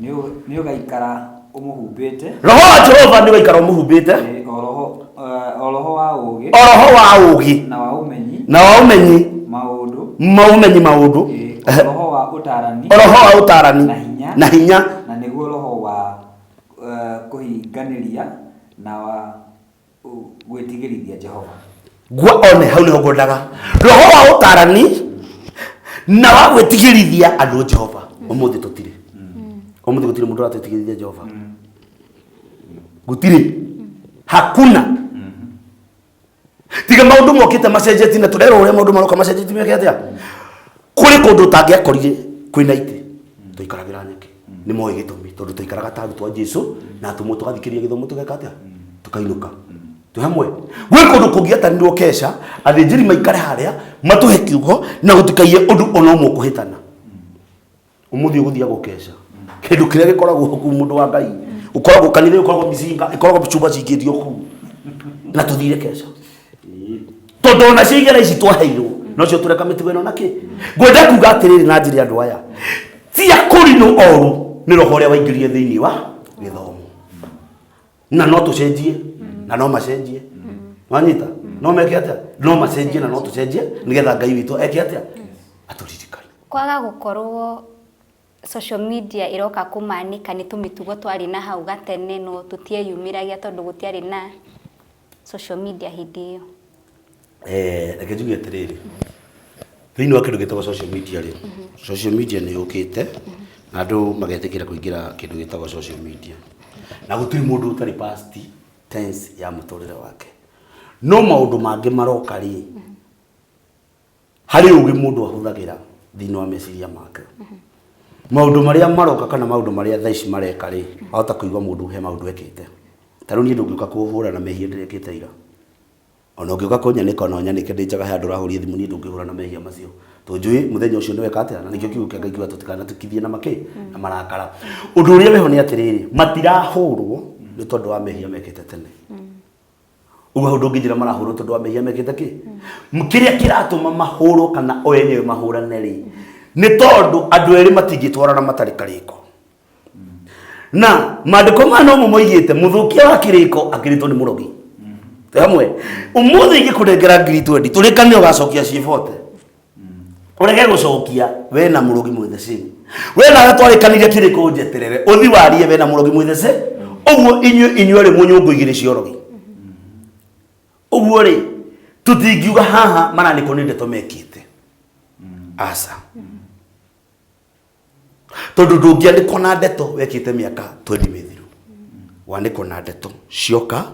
nĩ ũgaikara ũmũhumbĩte. Roho wa Jehova nĩ ũgaikara ũmũhumbĩte. O roho wa ũũgĩ o roho wa ũũgĩ na wa ũmenyi na wa ũmenyi maũndũ, ma ũmenyi maũndũ, o roho wa ũtaarani o roho wa ũtaarani na hinya, na hinya, na nĩguo roho wa kũhinganĩria na wa gwĩtigĩrithia Jehova. Gwa one hau nĩho ngwendaga, roho wa ũtarani na wa gwĩtigĩrithia andũ Jehova. Ũmũthĩ tũtirĩ, ũmũthĩ gũtirĩ mũndũ ũratwĩtigĩrithia Jehova, gũtirĩ, hakuna. Tiga maũndũ mokĩte macenjetie, na tũrerwo ũrĩa maũndũ maroka macenjetie meke atĩa. Kũrĩ kũndũ ũtangĩakorire kwĩna itĩ, tũikaragĩra nyeki. Nĩ moĩ gĩtũmi, tondũ tũikaraga ta arutwo a Jesu na atũmwo, tũgathikĩrĩria gĩthomo, tũgeka atĩa? Tũkainũka. Twĩ hamwe. Gwĩ kũndũ kũngĩetanirwo kesha, athĩnjĩri maikare harĩa matũhe kiugo na gũtikaiye ũndũ ona ũmwe ũkũhĩtana. Ũmũthĩ ũgũthiaga ũkeca kĩndũ kĩrĩa gĩkoragwo kũu, mũndũ wa Ngai, ũkoragwo kanitha, ũkoragwo mĩcinga, ĩkoragwo cuba cikĩtio kũu, na tũthire keca, tondũ ona cio igera ici twaheirwo nocio tũreka mĩtugo ĩno. Nakĩ ngwenda kuga atĩrĩrĩ, na njĩre andũ aya ti akũrinũ oru, nĩ roho ũrĩa waingĩrire thĩinĩ wa gĩthomo, na no tũcenjie na no macenjie. Wanyita? No meke atĩa? No macenjie na no tũcenjie, nĩgetha Ngai witũ eke atĩa? Atũririkane. Kwaga gũkorwo social media ĩroka kũmanika nĩ tũmĩtugo twarĩ na hau gatene, no tũtieyumĩragia tondũ gũtiarĩ na social media hĩndĩ ĩyo. Reke njuge atĩrĩrĩ, thĩinĩ wa kĩndũ gĩtagwo social media rĩ, social media nĩ yũkĩte na andũ magetĩkĩra kũingĩra kĩndũ gĩtagwo social media. Na gũtirĩ mũndũ ũtarĩ past tense ya mũtũrĩre wake. No maũndũ mangĩ maroka rĩ, harĩ ũgĩ mũndũ ahũthagĩra thĩinĩ wa meciria make. Maũndũ marĩa maroka kana maũndũ marĩa thaa ici mareka rĩ, wahota kũigua mũndũ he maũndũ ekĩte. Ta rĩu niĩ ndũngĩũka kũhũra na mehia ndĩrekĩte ira. Ona ũngĩũka kũnyanĩka ona ũnyanĩke ndĩ njaga he handũ ũrahũria thimũ niĩ ndũngĩhũra na mehia macio. Tondũ njũĩ mũthenya ũcio nĩweka atĩa na nĩkĩo kiugo kĩa Ngai kiuga tũtikanatukithie na makĩ na marakara. Ũndũ ũrĩa wĩho nĩ atĩrĩrĩ, matirahũrwo nĩ tondũ wa mehia mekĩte tene. Ũguo hau ndũngĩnjĩra marahũrwo tondũ wa mehia mekĩte kĩ? Kĩrĩa kĩratũma mahũrwo kana o enyewe mahũrane rĩ, nĩ tondũ andũ erĩ matingĩtwarana matarĩ karĩko. Na maandĩko maya nomo moigĩte mũthũkia wa kĩrĩko akĩrĩtwo nĩ mũrogi. Twĩ hamwe. Ũmũthĩ ingĩkũnengera ngiri twendi tũrĩkanĩre ũgacokia ciĩ bote. Ũrege gũcokia we na mũrogi mwĩ the same. We nawe twarĩkanire kĩrĩko njeterere ũthi warie we na mũrogi mwĩ the same. Ũguo inyuĩ inyuerĩ mũnyũngũ igĩrĩ cia ũrogi. Ũguo rĩ tũtingiuga haha maranĩkwo nĩ ndeto mekĩte. Aca. Tondũ ndũngĩandĩkwo na ndeto wekĩte mĩaka 20 mĩthiru. Wandĩkwo na ndeto cioka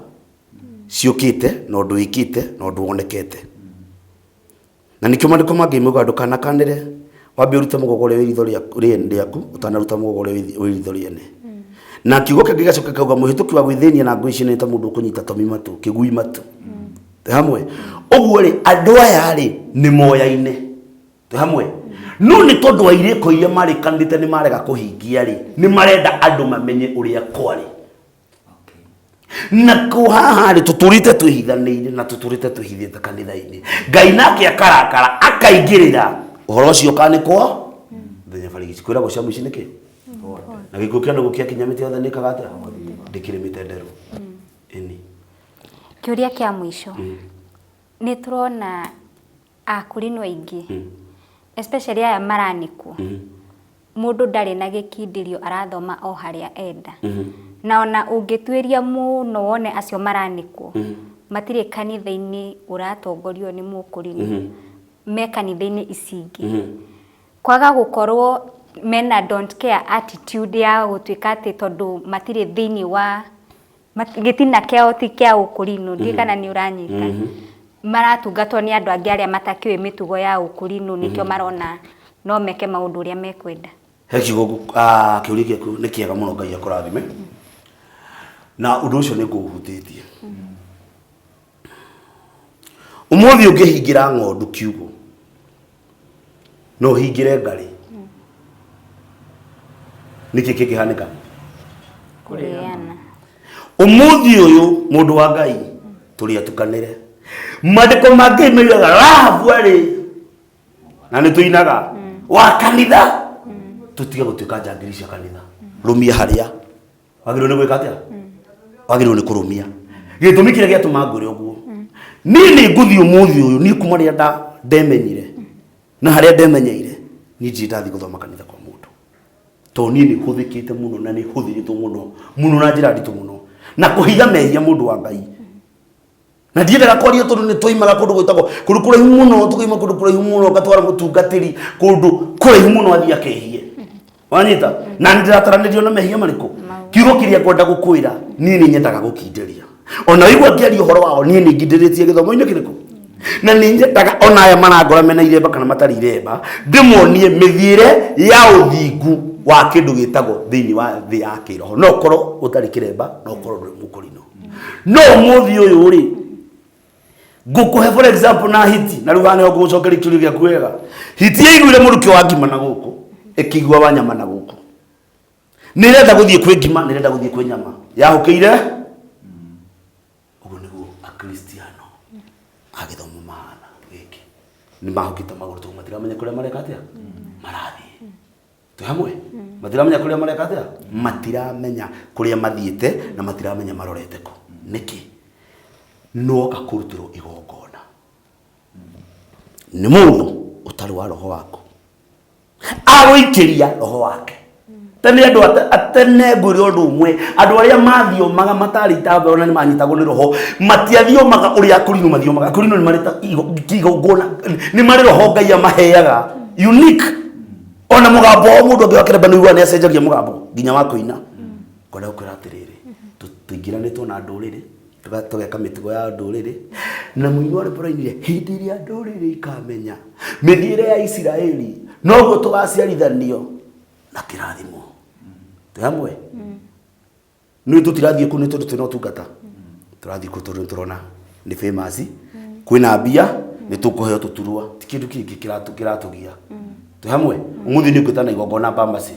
ciũkĩte na ũndũ wĩkĩte na ũndũ wonekete. Na nĩkĩo maandĩko mangĩ maugaga ndũkanakanĩre wambe ũrute mũgogo ũrĩa wĩ ritho rĩaku ũtanaruta mũgogo ũrĩa wĩ ritho rĩene. Na kiugo kĩngĩ gĩgacoka gĩkauga mũhĩtũki wa gwĩthĩnia na ngũĩ ciene nĩ ta mũndũ ũkũnyita tomi matũ, kĩgui matũ. Twĩ hamwe. Ũguo rĩ, andũ aya rĩ, nĩ moyaine. Twĩ hamwe. No nĩ tondũ wa irĩko iria marĩkanĩte nĩ marega kũhingia rĩ, nĩ marenda andũ mamenye ũrĩa kwarĩ. Na kũ haha rĩ, tũtũrĩte twĩhithanĩire na tũtũrĩte twĩhithĩte kanitha-inĩ. Ngai nake akarakara akaingĩrĩra ũhoro ũcio ũkanĩkwo mũthenya barigici. Kwĩragwo cia mũici nĩkĩ? Na gĩkuũ kĩa nũgũ kĩakinya mĩtĩ yothe nĩkaga atĩa? Ndĩkĩrĩ mĩtenderũ. Ĩni. Kĩũria kĩa mũico. Nĩ tũrona akũrinũ aingĩ especially aya maranĩkwo mũndũ ndarĩ na gĩkindĩrio arathoma o harĩa enda. Na ona ũngĩtuĩria mũno wone acio maranĩkwo matirĩ kanitha-inĩ ũratongorio nĩ mũkũrinũ. Me kanitha-inĩ ici ingĩ. Kwaga gũkorwo mena don't care attitude ya gũtuĩka atĩ tondũ matirĩ thĩinĩ wa gĩtina kĩao ti kĩa ũkũrinũ, ndiũĩ kana nĩ ũranyita. Maratungatwo nĩ andũ angĩ arĩa matakĩũĩ mĩtugo ya ũkũrinũ nĩkĩo marona no meke maũndũ ũrĩa mekwenda. He kiugo kĩũria gĩaku nĩ kĩega mũno Ngai akũrathime. Na ũndũ ũcio nĩ ngũũhutĩtie. Ũmũthĩ ũngĩhingĩra ng'ondu kiugũ na ũhingĩre ngarĩ, nĩkĩ kĩngĩhanĩka? Kũrĩana. Ũmũthĩ ũyũ mũndũ wa Ngai tũrĩ atukanĩre. Maandĩko ma Ngai maugaga Rahabu arĩ na nĩ tũinaga wa kanitha, tũtige gũtuĩka njangiri cia kanitha. Rũmia harĩa wagĩrĩirwo nĩ gwĩka atĩa? Wagĩrĩirwo nĩ kũrũmia. Gĩtũmi kĩrĩa gĩatũma ngwĩre ũguo, niĩ nĩ ngũthiĩ ũmũthĩ ũyũ, niĩ kuma rĩrĩa ndemenyire na harĩa ndemenyeire, niĩ ndirĩ ndathiĩ gũthoma kanitha kwa mũndũ. Tondũ niĩ nĩ hũthĩkĩte mũno na nĩ hũthĩrĩtwo mũno mũno na njĩra nditũ mũno na kũhitha mehia mũndũ wa Ngai. Na ndiendaga kwaria tondũ nĩ twaimaga kũndũ gwĩtagwo kũndũ kũraihu mũno, tũkaima kũndũ kũraihu mũno, ngatwara mũtungatĩri kũndũ kũraihu mũno athiĩ akehie. Wanyita? Na nĩ ndĩrataranĩrio na mehia marĩkũ? Kiugo kĩrĩa ngwenda gũkwĩra, niĩ nĩ nyendaga gũkindĩria. Ona waigua ngĩaria ũhoro wao, niĩ nĩ ngindĩrĩtie gĩthomo-inĩ kĩrĩkũ? Na nĩ nyendaga ona aya marangora mena iremba kana matarĩ iremba, ndĩmonie mĩthiĩre ya ũthingu wa kĩndũ gĩtagwo thĩinĩ wa thĩ ya kĩroho. No ũkorwo ũtarĩ kĩremba, no ũkorwo ndũrĩ mũkũrinũ. No ũmũthĩ ũyũ rĩ, ngũkũhe for example na hiti, na rĩu haha nĩho ngũgũcokeria kĩũria gĩaku wega. Hiti yaiguire mũrukĩ wa ngima na gũkũ, ĩkĩigua wa nyama na gũkũ. Nĩ ĩrenda gũthiĩ kwĩ ngima, nĩ ĩrenda gũthiĩ kwĩ nyama. Yahũkĩire? Ũguo nĩguo Akristiano a gĩthomo mahana gĩkĩ. Nĩ mahũkĩte magũrũ tondũ matiramenya kũrĩa mareka atĩa? Marathiĩ. Twĩ hamwe? Matiramenya kũrĩa mareka atĩa? Matiramenya kũrĩa mathiĩte na matiramenya marorete kũ. Nĩkĩ? Nĩwoka kũrutĩrwo igongona nĩ mũndũ ũtarĩ wa roho waku. Agũikĩria roho wake. Tene andũ atene ngwĩre ũndũ ũmwe, andũ arĩa mathiomaga matarĩ itambaya ona nĩ manyitagwo nĩ roho, matiathiomaga ũrĩa akũrinũ mathiomaga. Akũrinũ nĩ marĩ ta igongona, nĩ marĩ roho Ngai amaheaga unique. Ona mũgambo wa mũndũ angĩoya kĩremba nĩ ũiguaga nĩ acenjagia mũgambo nginya wa kũina. Ngwenda gũkwĩra atĩrĩrĩ, Tũingĩranĩtwo na ndũrĩrĩ, tũgeka mĩtugo ya ndũrĩrĩ, na mũini wa rwĩmbo rainire hĩndĩ ĩrĩa ndũrĩrĩ ikamenya mĩthiĩre ya Isiraeli, noguo tũgaciarithanio na kĩrathimo. Twĩ hamwe? Nĩ tũtirathiĩ kũu nĩ tondũ twĩna ũtungata, tũrathiĩ kũu tondũ nĩtũrona nĩ famous, kwĩna mbia, nĩ tũkũheo tũturwa, ti kĩndũ kĩngĩ kĩratũgia. Twĩ hamwe? Ũmũthĩ nĩ ngwĩtana igongona Bamasi,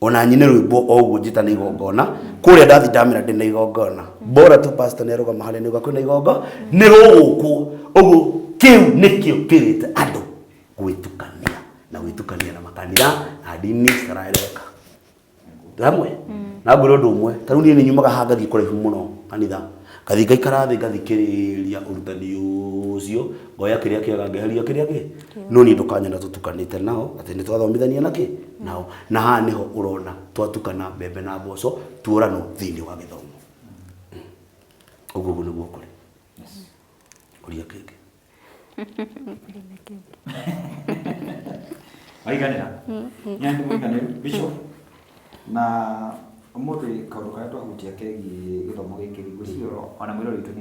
ona nyine rwĩmbo o ũguo njĩtane igongona kũrĩa ndathi ndamera ndĩ na igongona, bora tu pastor nĩ arũgama harĩa nĩuga kwĩna igongo nĩ rũgũkwo. Ũguo kĩu nĩkĩo kĩrĩte andũ gwĩtukania na gwĩtukania na makanitha na ndini citaraeleweka. Twĩ hamwe? Na ngwĩra ũndũ ũmwe, ta rĩu niĩ nĩ nyumaga haha ngathiĩ kũraihu mũno kanitha, ngathiĩ ngaikara thĩ ngathikĩrĩria ũrutani ũcio, ngoya kĩrĩa kĩega ngeheria kĩrĩa kĩ, no niĩ ndũkanyona tũtukanĩte nao atĩ nĩ twathomithania na kĩ nao. Na haha nĩho ũrona twatukana mbembe na mboco, tuoranwo thĩinĩ wa gĩthomo. Ũguo ũguo nĩguo kũrĩ. Ũria kĩngĩ. Waiganĩra nyandi mũiganĩru, Bishop, na ũmũthĩ kaũndũ karĩa twahutia kegiĩ gĩthomo gĩkĩ, ngwĩciria ona mwĩrori witũ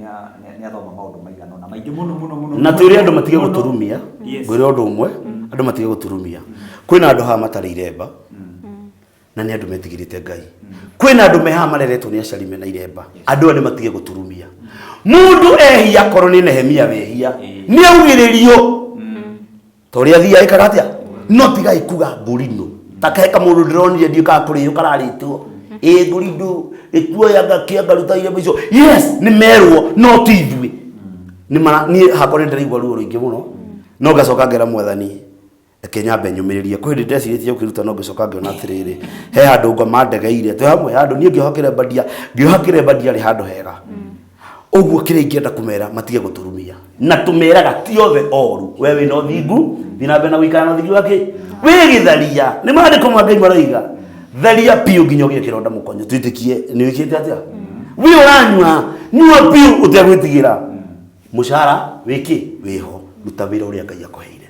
nĩathoma maũndũ maigana ũna maingĩ mũno mũno mũno. Na twĩre andũ matige gũtũrumia. Yes. Ngwĩre ũndũ ũmwe, andũ matige gũtũrumia. Kwĩna andũ haha matarĩ iremba na nĩ andũ metigĩrĩte Ngai. Kwĩna andũ me haha mareretwo nĩ aciari mena iremba. Andũ aya nĩ matige gũtũrumia. Mũndũ ehia, korwo nĩ Nehemia wehia, nĩ augĩrĩrio ta ũrĩa athiaga ĩkaga atĩa, no tigai kuga ngũrinũ ta kahe kamũndũ ndĩronire ndiũ kana kũrĩo kararĩtwo ĩ ngũrinũ ĩkuoyaga kĩangaruta iremba icio. Yes, nĩ merwo, no ti ithuĩ. Nĩ mara niĩ hakwa nĩ ndĩraigua ruo rũingĩ mũno, no ngacoka ngera Mwathani reke nyambe nyũmĩrĩrie. Kwĩ hĩndĩ ndecirĩtie gũkĩruta, no ngĩcoka ngĩona atĩrĩrĩ, he handũ ngoma ndegeire. Twĩ hamwe? Handũ niĩ ngĩoha kĩremba ndia ngĩoha kĩremba ndiarĩ handũ hega. Ũguo kĩrĩa ingĩenda kũmera, matige gũtũrumia, na tũmeraga ti othe oru. We wĩna ũthingu, thiĩ na mbere na gũikara na ũthingu wake. Wĩ gĩtharia, nĩ maandĩko ma Ngai maroiga tharia biũ nginya ũgĩe kĩronda mũkonyo, twĩtĩkie nĩ wĩkĩte atĩa. Wĩ ũranyua, nyua biũ ũtegwĩtigĩra. Mũcara wĩkĩ wĩho, ruta wĩra ũrĩa Ngai akũheire.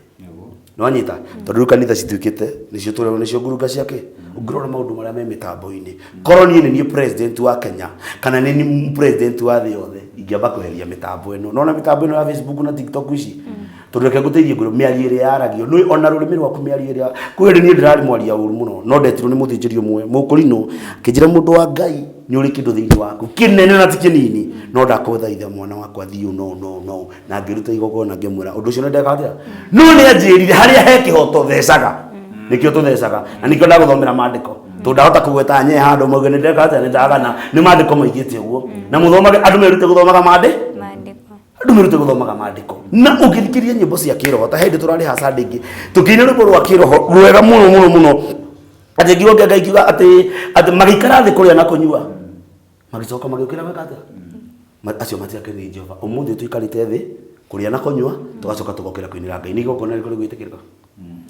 Nĩwanyita? Tondũ rĩu kanitha cituĩkĩte nĩcio tũrerwo nĩcio ngurunga ciake. Ũngĩrora maũndũ marĩa me mĩtambo-inĩ, korwo niĩ nĩ niĩ president wa Kenya kana nĩ niĩ president wa thĩ yothe, ingĩamba kweheria mĩtambo ĩno. Nona mĩtambo ĩno ya Facebook na TikTok ici, tondũ reke ngũteithie ngwĩre, mĩario ĩrĩa yaragio nĩ ona rũrĩmĩ rwaku, mĩario ĩrĩa kwĩ hĩndĩ niĩ ndĩrarĩ mwaria ũru mũno, no ndetirwo nĩ mũthĩnjĩri ũmwe mũkũrinũ, akĩnjĩra, mũndũ wa Ngai, nĩ ũrĩ kĩndũ thĩinĩ waku kĩnene na ti kĩnini, no ndakũthaitha mwana wakwa, thiĩ no no no na ngĩruta igongona ngĩmwĩra ũndũ ũcio nĩ ndeka atĩa. No nĩ anjĩrire harĩa he kĩhoto thecaga, nĩkĩo tũthecaga, na nĩkĩo ndagũthomera maandĩko, tondũ ndahota kũgweta nye handũ mauge nĩ ndeka atĩa, nĩ ndagana. Nĩ maandĩko maigĩte ũguo, na mũthomage, andũ merute gũthomaga maandĩ Maandĩko. Andũ merute gũthomaga maandĩko. Na ũngĩthikĩrĩria nyĩmbo cia kĩroho, ta hĩndĩ tũrarĩ ha Sunday ĩngĩ tũkĩina rwĩmbo rwa kĩroho rwega mũno mũno mũno, atĩ ngiuga Ngai ngiuga atĩ magĩikara thĩ kũrĩa na kũnyua, magĩcoka magĩũkĩra gwĩka atĩa? Acio matiakenirie Jehova. Ũmũthĩ tũikarĩte thĩ kũrĩa na kũnyua, tũgacoka tũgokĩra kũinĩra Ngai, nĩ igongona rĩrĩkũ rĩgwĩtĩkĩrĩka?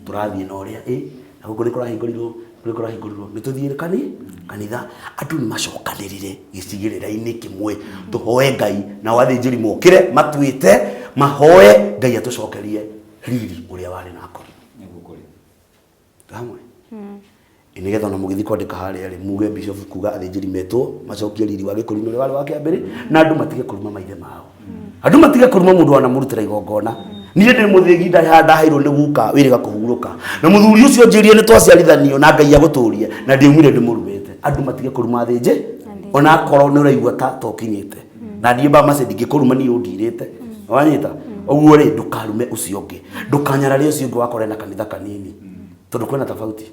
Tũrathiĩ na ũrĩa ĩ na gũkũ nĩ kũrahingũrirwo, nĩ kũrahingũrirwo, nĩ tũthiĩ kanitha. Andũ nĩ macokanĩrĩre gĩcigĩrĩra-inĩ kĩmwe, tũhoe Ngai, nao athĩnjĩri mokĩre matuĩte mahoe Ngai atũcokerie riri ũrĩa warĩ nako. Nĩguo kũrĩ. Hamwe nĩgetha ona mũgĩthiĩ kwandĩka harĩa rĩ, muge bishop kuga athĩnjĩri metwo macokie riri wa gĩkũrinũ ũrĩa warĩ wa kĩambĩrĩ, na andũ matige kũruma maithe mao, andũ matige kũruma mũndũ wanamũrutĩra igongona. Niĩ ndĩ mũthĩgi ndaheirwo nĩ guka wĩrĩga kũhurũka, na mũthuri ũcio njĩrire nĩ twaciarithanio na Ngai agũtũrie, na ndiumire ndĩmũrumĩte. Andũ matige kũruma athĩnjĩ, ona akorwo nĩ ũraigua ta tokinyĩte na niĩ bamase ndingĩkũruma, niĩ ũndirĩte. Wanyita ũguo rĩ, ndũkarume ũcio ũngĩ, ndũkanyarare ũcio ũngĩ wakore na kanitha kanini, tondũ kwĩna tofauti.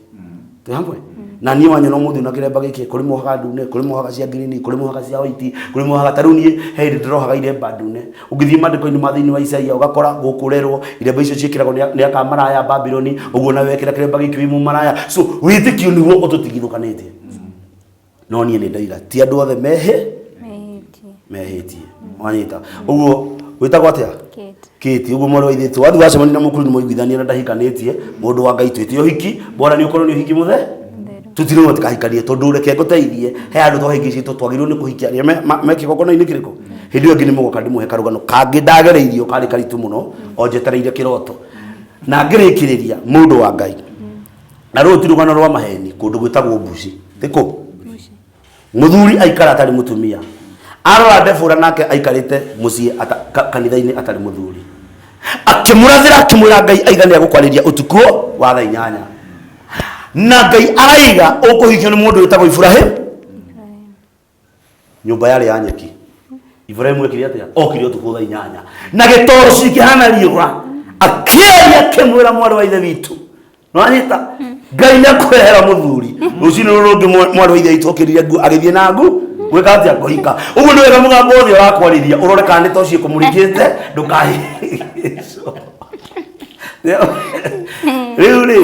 Twĩ hamwe? Na niĩ wanyona ũmũthĩ na kĩremba gĩkĩ, kũrĩ mohaga ndune, kũrĩ mohaga cia ngirini, kũrĩ mohaga cia white, kũrĩ mohaga, ta rĩu niĩ he hĩndĩ ndĩrohaga iremba ndune. Ũngĩthiĩ maandĩko-inĩ ma thĩinĩ wa Isaia, ũgakora gũkũ ũrerwo iremba icio ciĩkĩragwo nĩ akamaraya Babyloni. Ũguo nawe wekĩra kĩremba gĩkĩ wĩ mũmaraya. So wĩtĩkio nĩguo ũtũtigithũkanĩtie, no niĩ nĩ ndoiga ti andũ othe mehe Mehĩtie. Mehĩtie. Wanyita ũguo? Wĩtagwo atĩa? Kate. Kĩti ũguo mwarĩ wa ithe, wathiĩ wacemania na mũkuru nĩ mũiguithania na ndahikanĩtie, mũndũ wa Ngai, twĩte ũhiki, bora nĩ ũkorwo nĩ ũhiki mũthe. Mũtheru. Tũtirĩ tikahikanie, tondũ reke ngũteithie, he andũ twahingĩcĩtwo twagĩrĩirwo nĩ kũhikia arĩa me kĩgongona-inĩ kĩrĩkũ. Hĩndĩ ĩyo ĩngĩ nĩ mũgoka ndĩmũhe karũgano kangĩ ndagereirio karĩ karitũ mũno o njetereire kĩroto na ngĩrĩkĩrĩria, mũndũ wa Ngai. Na rũrũ ti rũgano rwa maheni. Kũndũ gwĩtagwo Mbuci, tĩkũ Bushi. Muthuri aikara atari mutumia. Arora Debora nake aikarite mucii kanitha-inĩ atarĩ muthuri. Akĩmũrathĩra akĩmwĩra Ngai aiga nĩ egũkwarĩria ũtukũ wa thaa 8. Na Ngai araiga ũkũhikio nĩ mũndũ wĩtagwo Iburahĩmu. Nyũmba yarĩ ya nyeki. Iburahĩmu ekire atĩa? Okire ũtukũ thaa 8. Na gĩtoro cikĩhana riũa. Akĩaria akĩmwĩra mwarĩ wa ithe witũ. Nĩwanyita? Ngai nĩakũrehera mũthuri. Rũcinĩ rũrũ rũngĩ mwarĩ wa ithe witũ okĩrire nguo agĩthiĩ na ngu gwĩka atĩa kũhika. Ũguo nĩ wega mũgambo wothe ũrakwarĩria ũrore kana nĩ toci ĩkũmũrĩkĩte ndũkahĩngĩcwo. Rĩu rĩ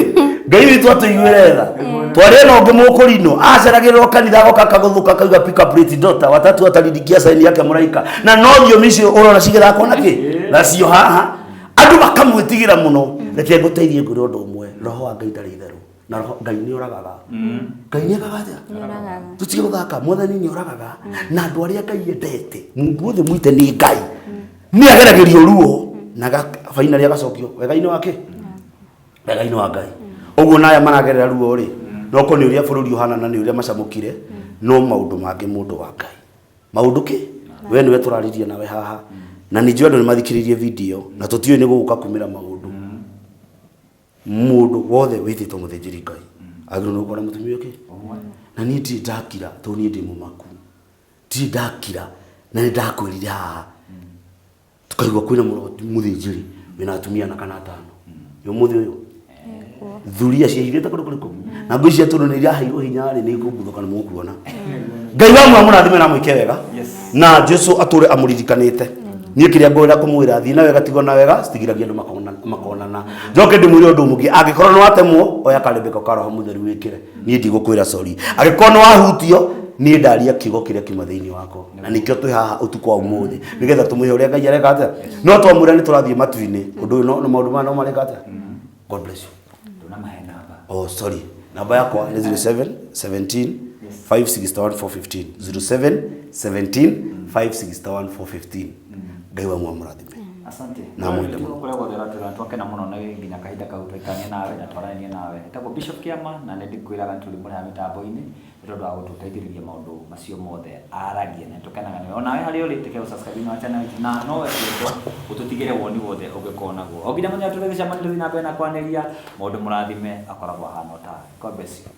Ngai witũ atũiguĩre tha. Twarĩ na ũngĩ mũkũrinũ aceragĩrĩrwo kanitha agoka akagũthũka akauga pick up rate daughter watatu atarindikia saini yake mũraika na no thiomi icio ũrona cigĩthakwo na kĩ nacio haha andũ makamwĩtigĩra mũno. Reke ngũteithie ngwĩre ũndũ ũmwe, roho wa Ngai ndarĩ itherũ na roho Ngai nĩ oragaga. Ngai nĩ ekaga atĩa? Tũtige gũthaka, mwathani nĩ oragaga na andũ arĩa Ngai endete, mũndũ wothe mwite nĩ Ngai nĩ ageragĩrio ruo na finally agacokio wega-inĩ wake, wega-inĩ wa Ngai. Ũguo na aya maragerera ruo rĩ, no ko nĩ ũrĩa bũrũri ũhana na nĩ ũrĩa macamũkire, no maũndũ mangĩ mũndũ wa Ngai maũndũ kĩ we nĩwe tũrarĩria nawe haha na nĩ njũĩ andũ nĩ mathikĩrĩirie video na tũtiũĩ nĩ gũgũka kumĩra maũndũ. Mũndũ wothe wĩtĩtwo mũthĩnjĩri Ngai agĩrĩirwo nĩ gũkorwo na mũtumia ũkĩ na niĩ ndirĩ ndakira tondũ niĩ ndĩ mũmaku, ndirĩ ndakira na nĩ ndakwĩrire haha tukaigua kwĩna mũthĩnjĩri wĩna atumia ana kana atano nĩ ũmũthĩ ũyũ thuria ciahithĩte kũndũ kũrĩkũ na ngũ ici tondũ nĩ iraheirwo hinya rĩ nĩ ikũmbuthũka nĩ mũkuona. Ngai wa muoyo amũrathime na amwĩke wega na Jesu atũre amũririkanĩte. Niĩ kĩrĩa ngwenda kũmwĩra thiĩ na wega tigo na wega citigiragia andũ makonana. Njoke ndĩmwĩre ũndũ ũngĩ, angĩkorwo nĩ watemwo oya karembeko ka roho mũtheru wĩkĩre, niĩ ndigũkwĩra sorry. Angĩkorwo nĩ wahutio niĩ ndaria kiugo kĩrĩa kiuma thĩinĩ wakwa na nĩkĩo twĩ haha ũtukũ wa ũmũthĩ nĩgetha tũmwĩhe ũrĩa Ngai areka atĩa. No twamwĩra nĩ tũrathiĩ matu-inĩ ũndũ ũyũ no maũndũ maya no mareka atĩa. God bless you. Ndũnamahe namba. Oh sorry, namba yakwa nĩ 07 17 561 415 07 17 561 415. Ngai wa muoyo amũrathime. Asante. Na mwende mũno. Kũrĩa guothe ũratwĩra twakena mũno nĩ nginya kahinda kau twaikania nawe na twarania nawe. Etagwo Bishop Kĩama na nĩ ndĩkwĩraga nĩ tũrĩmũreha mĩtambo-inĩ nĩ tondũ wa gũtũteithĩrĩria maũndũ macio mothe aragia na tũkenaga nĩwe. Onawe harĩa ũrĩ tĩkĩra gũ-subscribe thĩinĩ wa channel itũ na no wendetwo ũtũtigĩre woni wothe ũngĩkorwo naguo. O nginya mũthenya tũrĩgĩcemania tũthiĩ na mbere na kwanĩria mũndũ mũrathime akoragwo ahana o tawe. God bless you.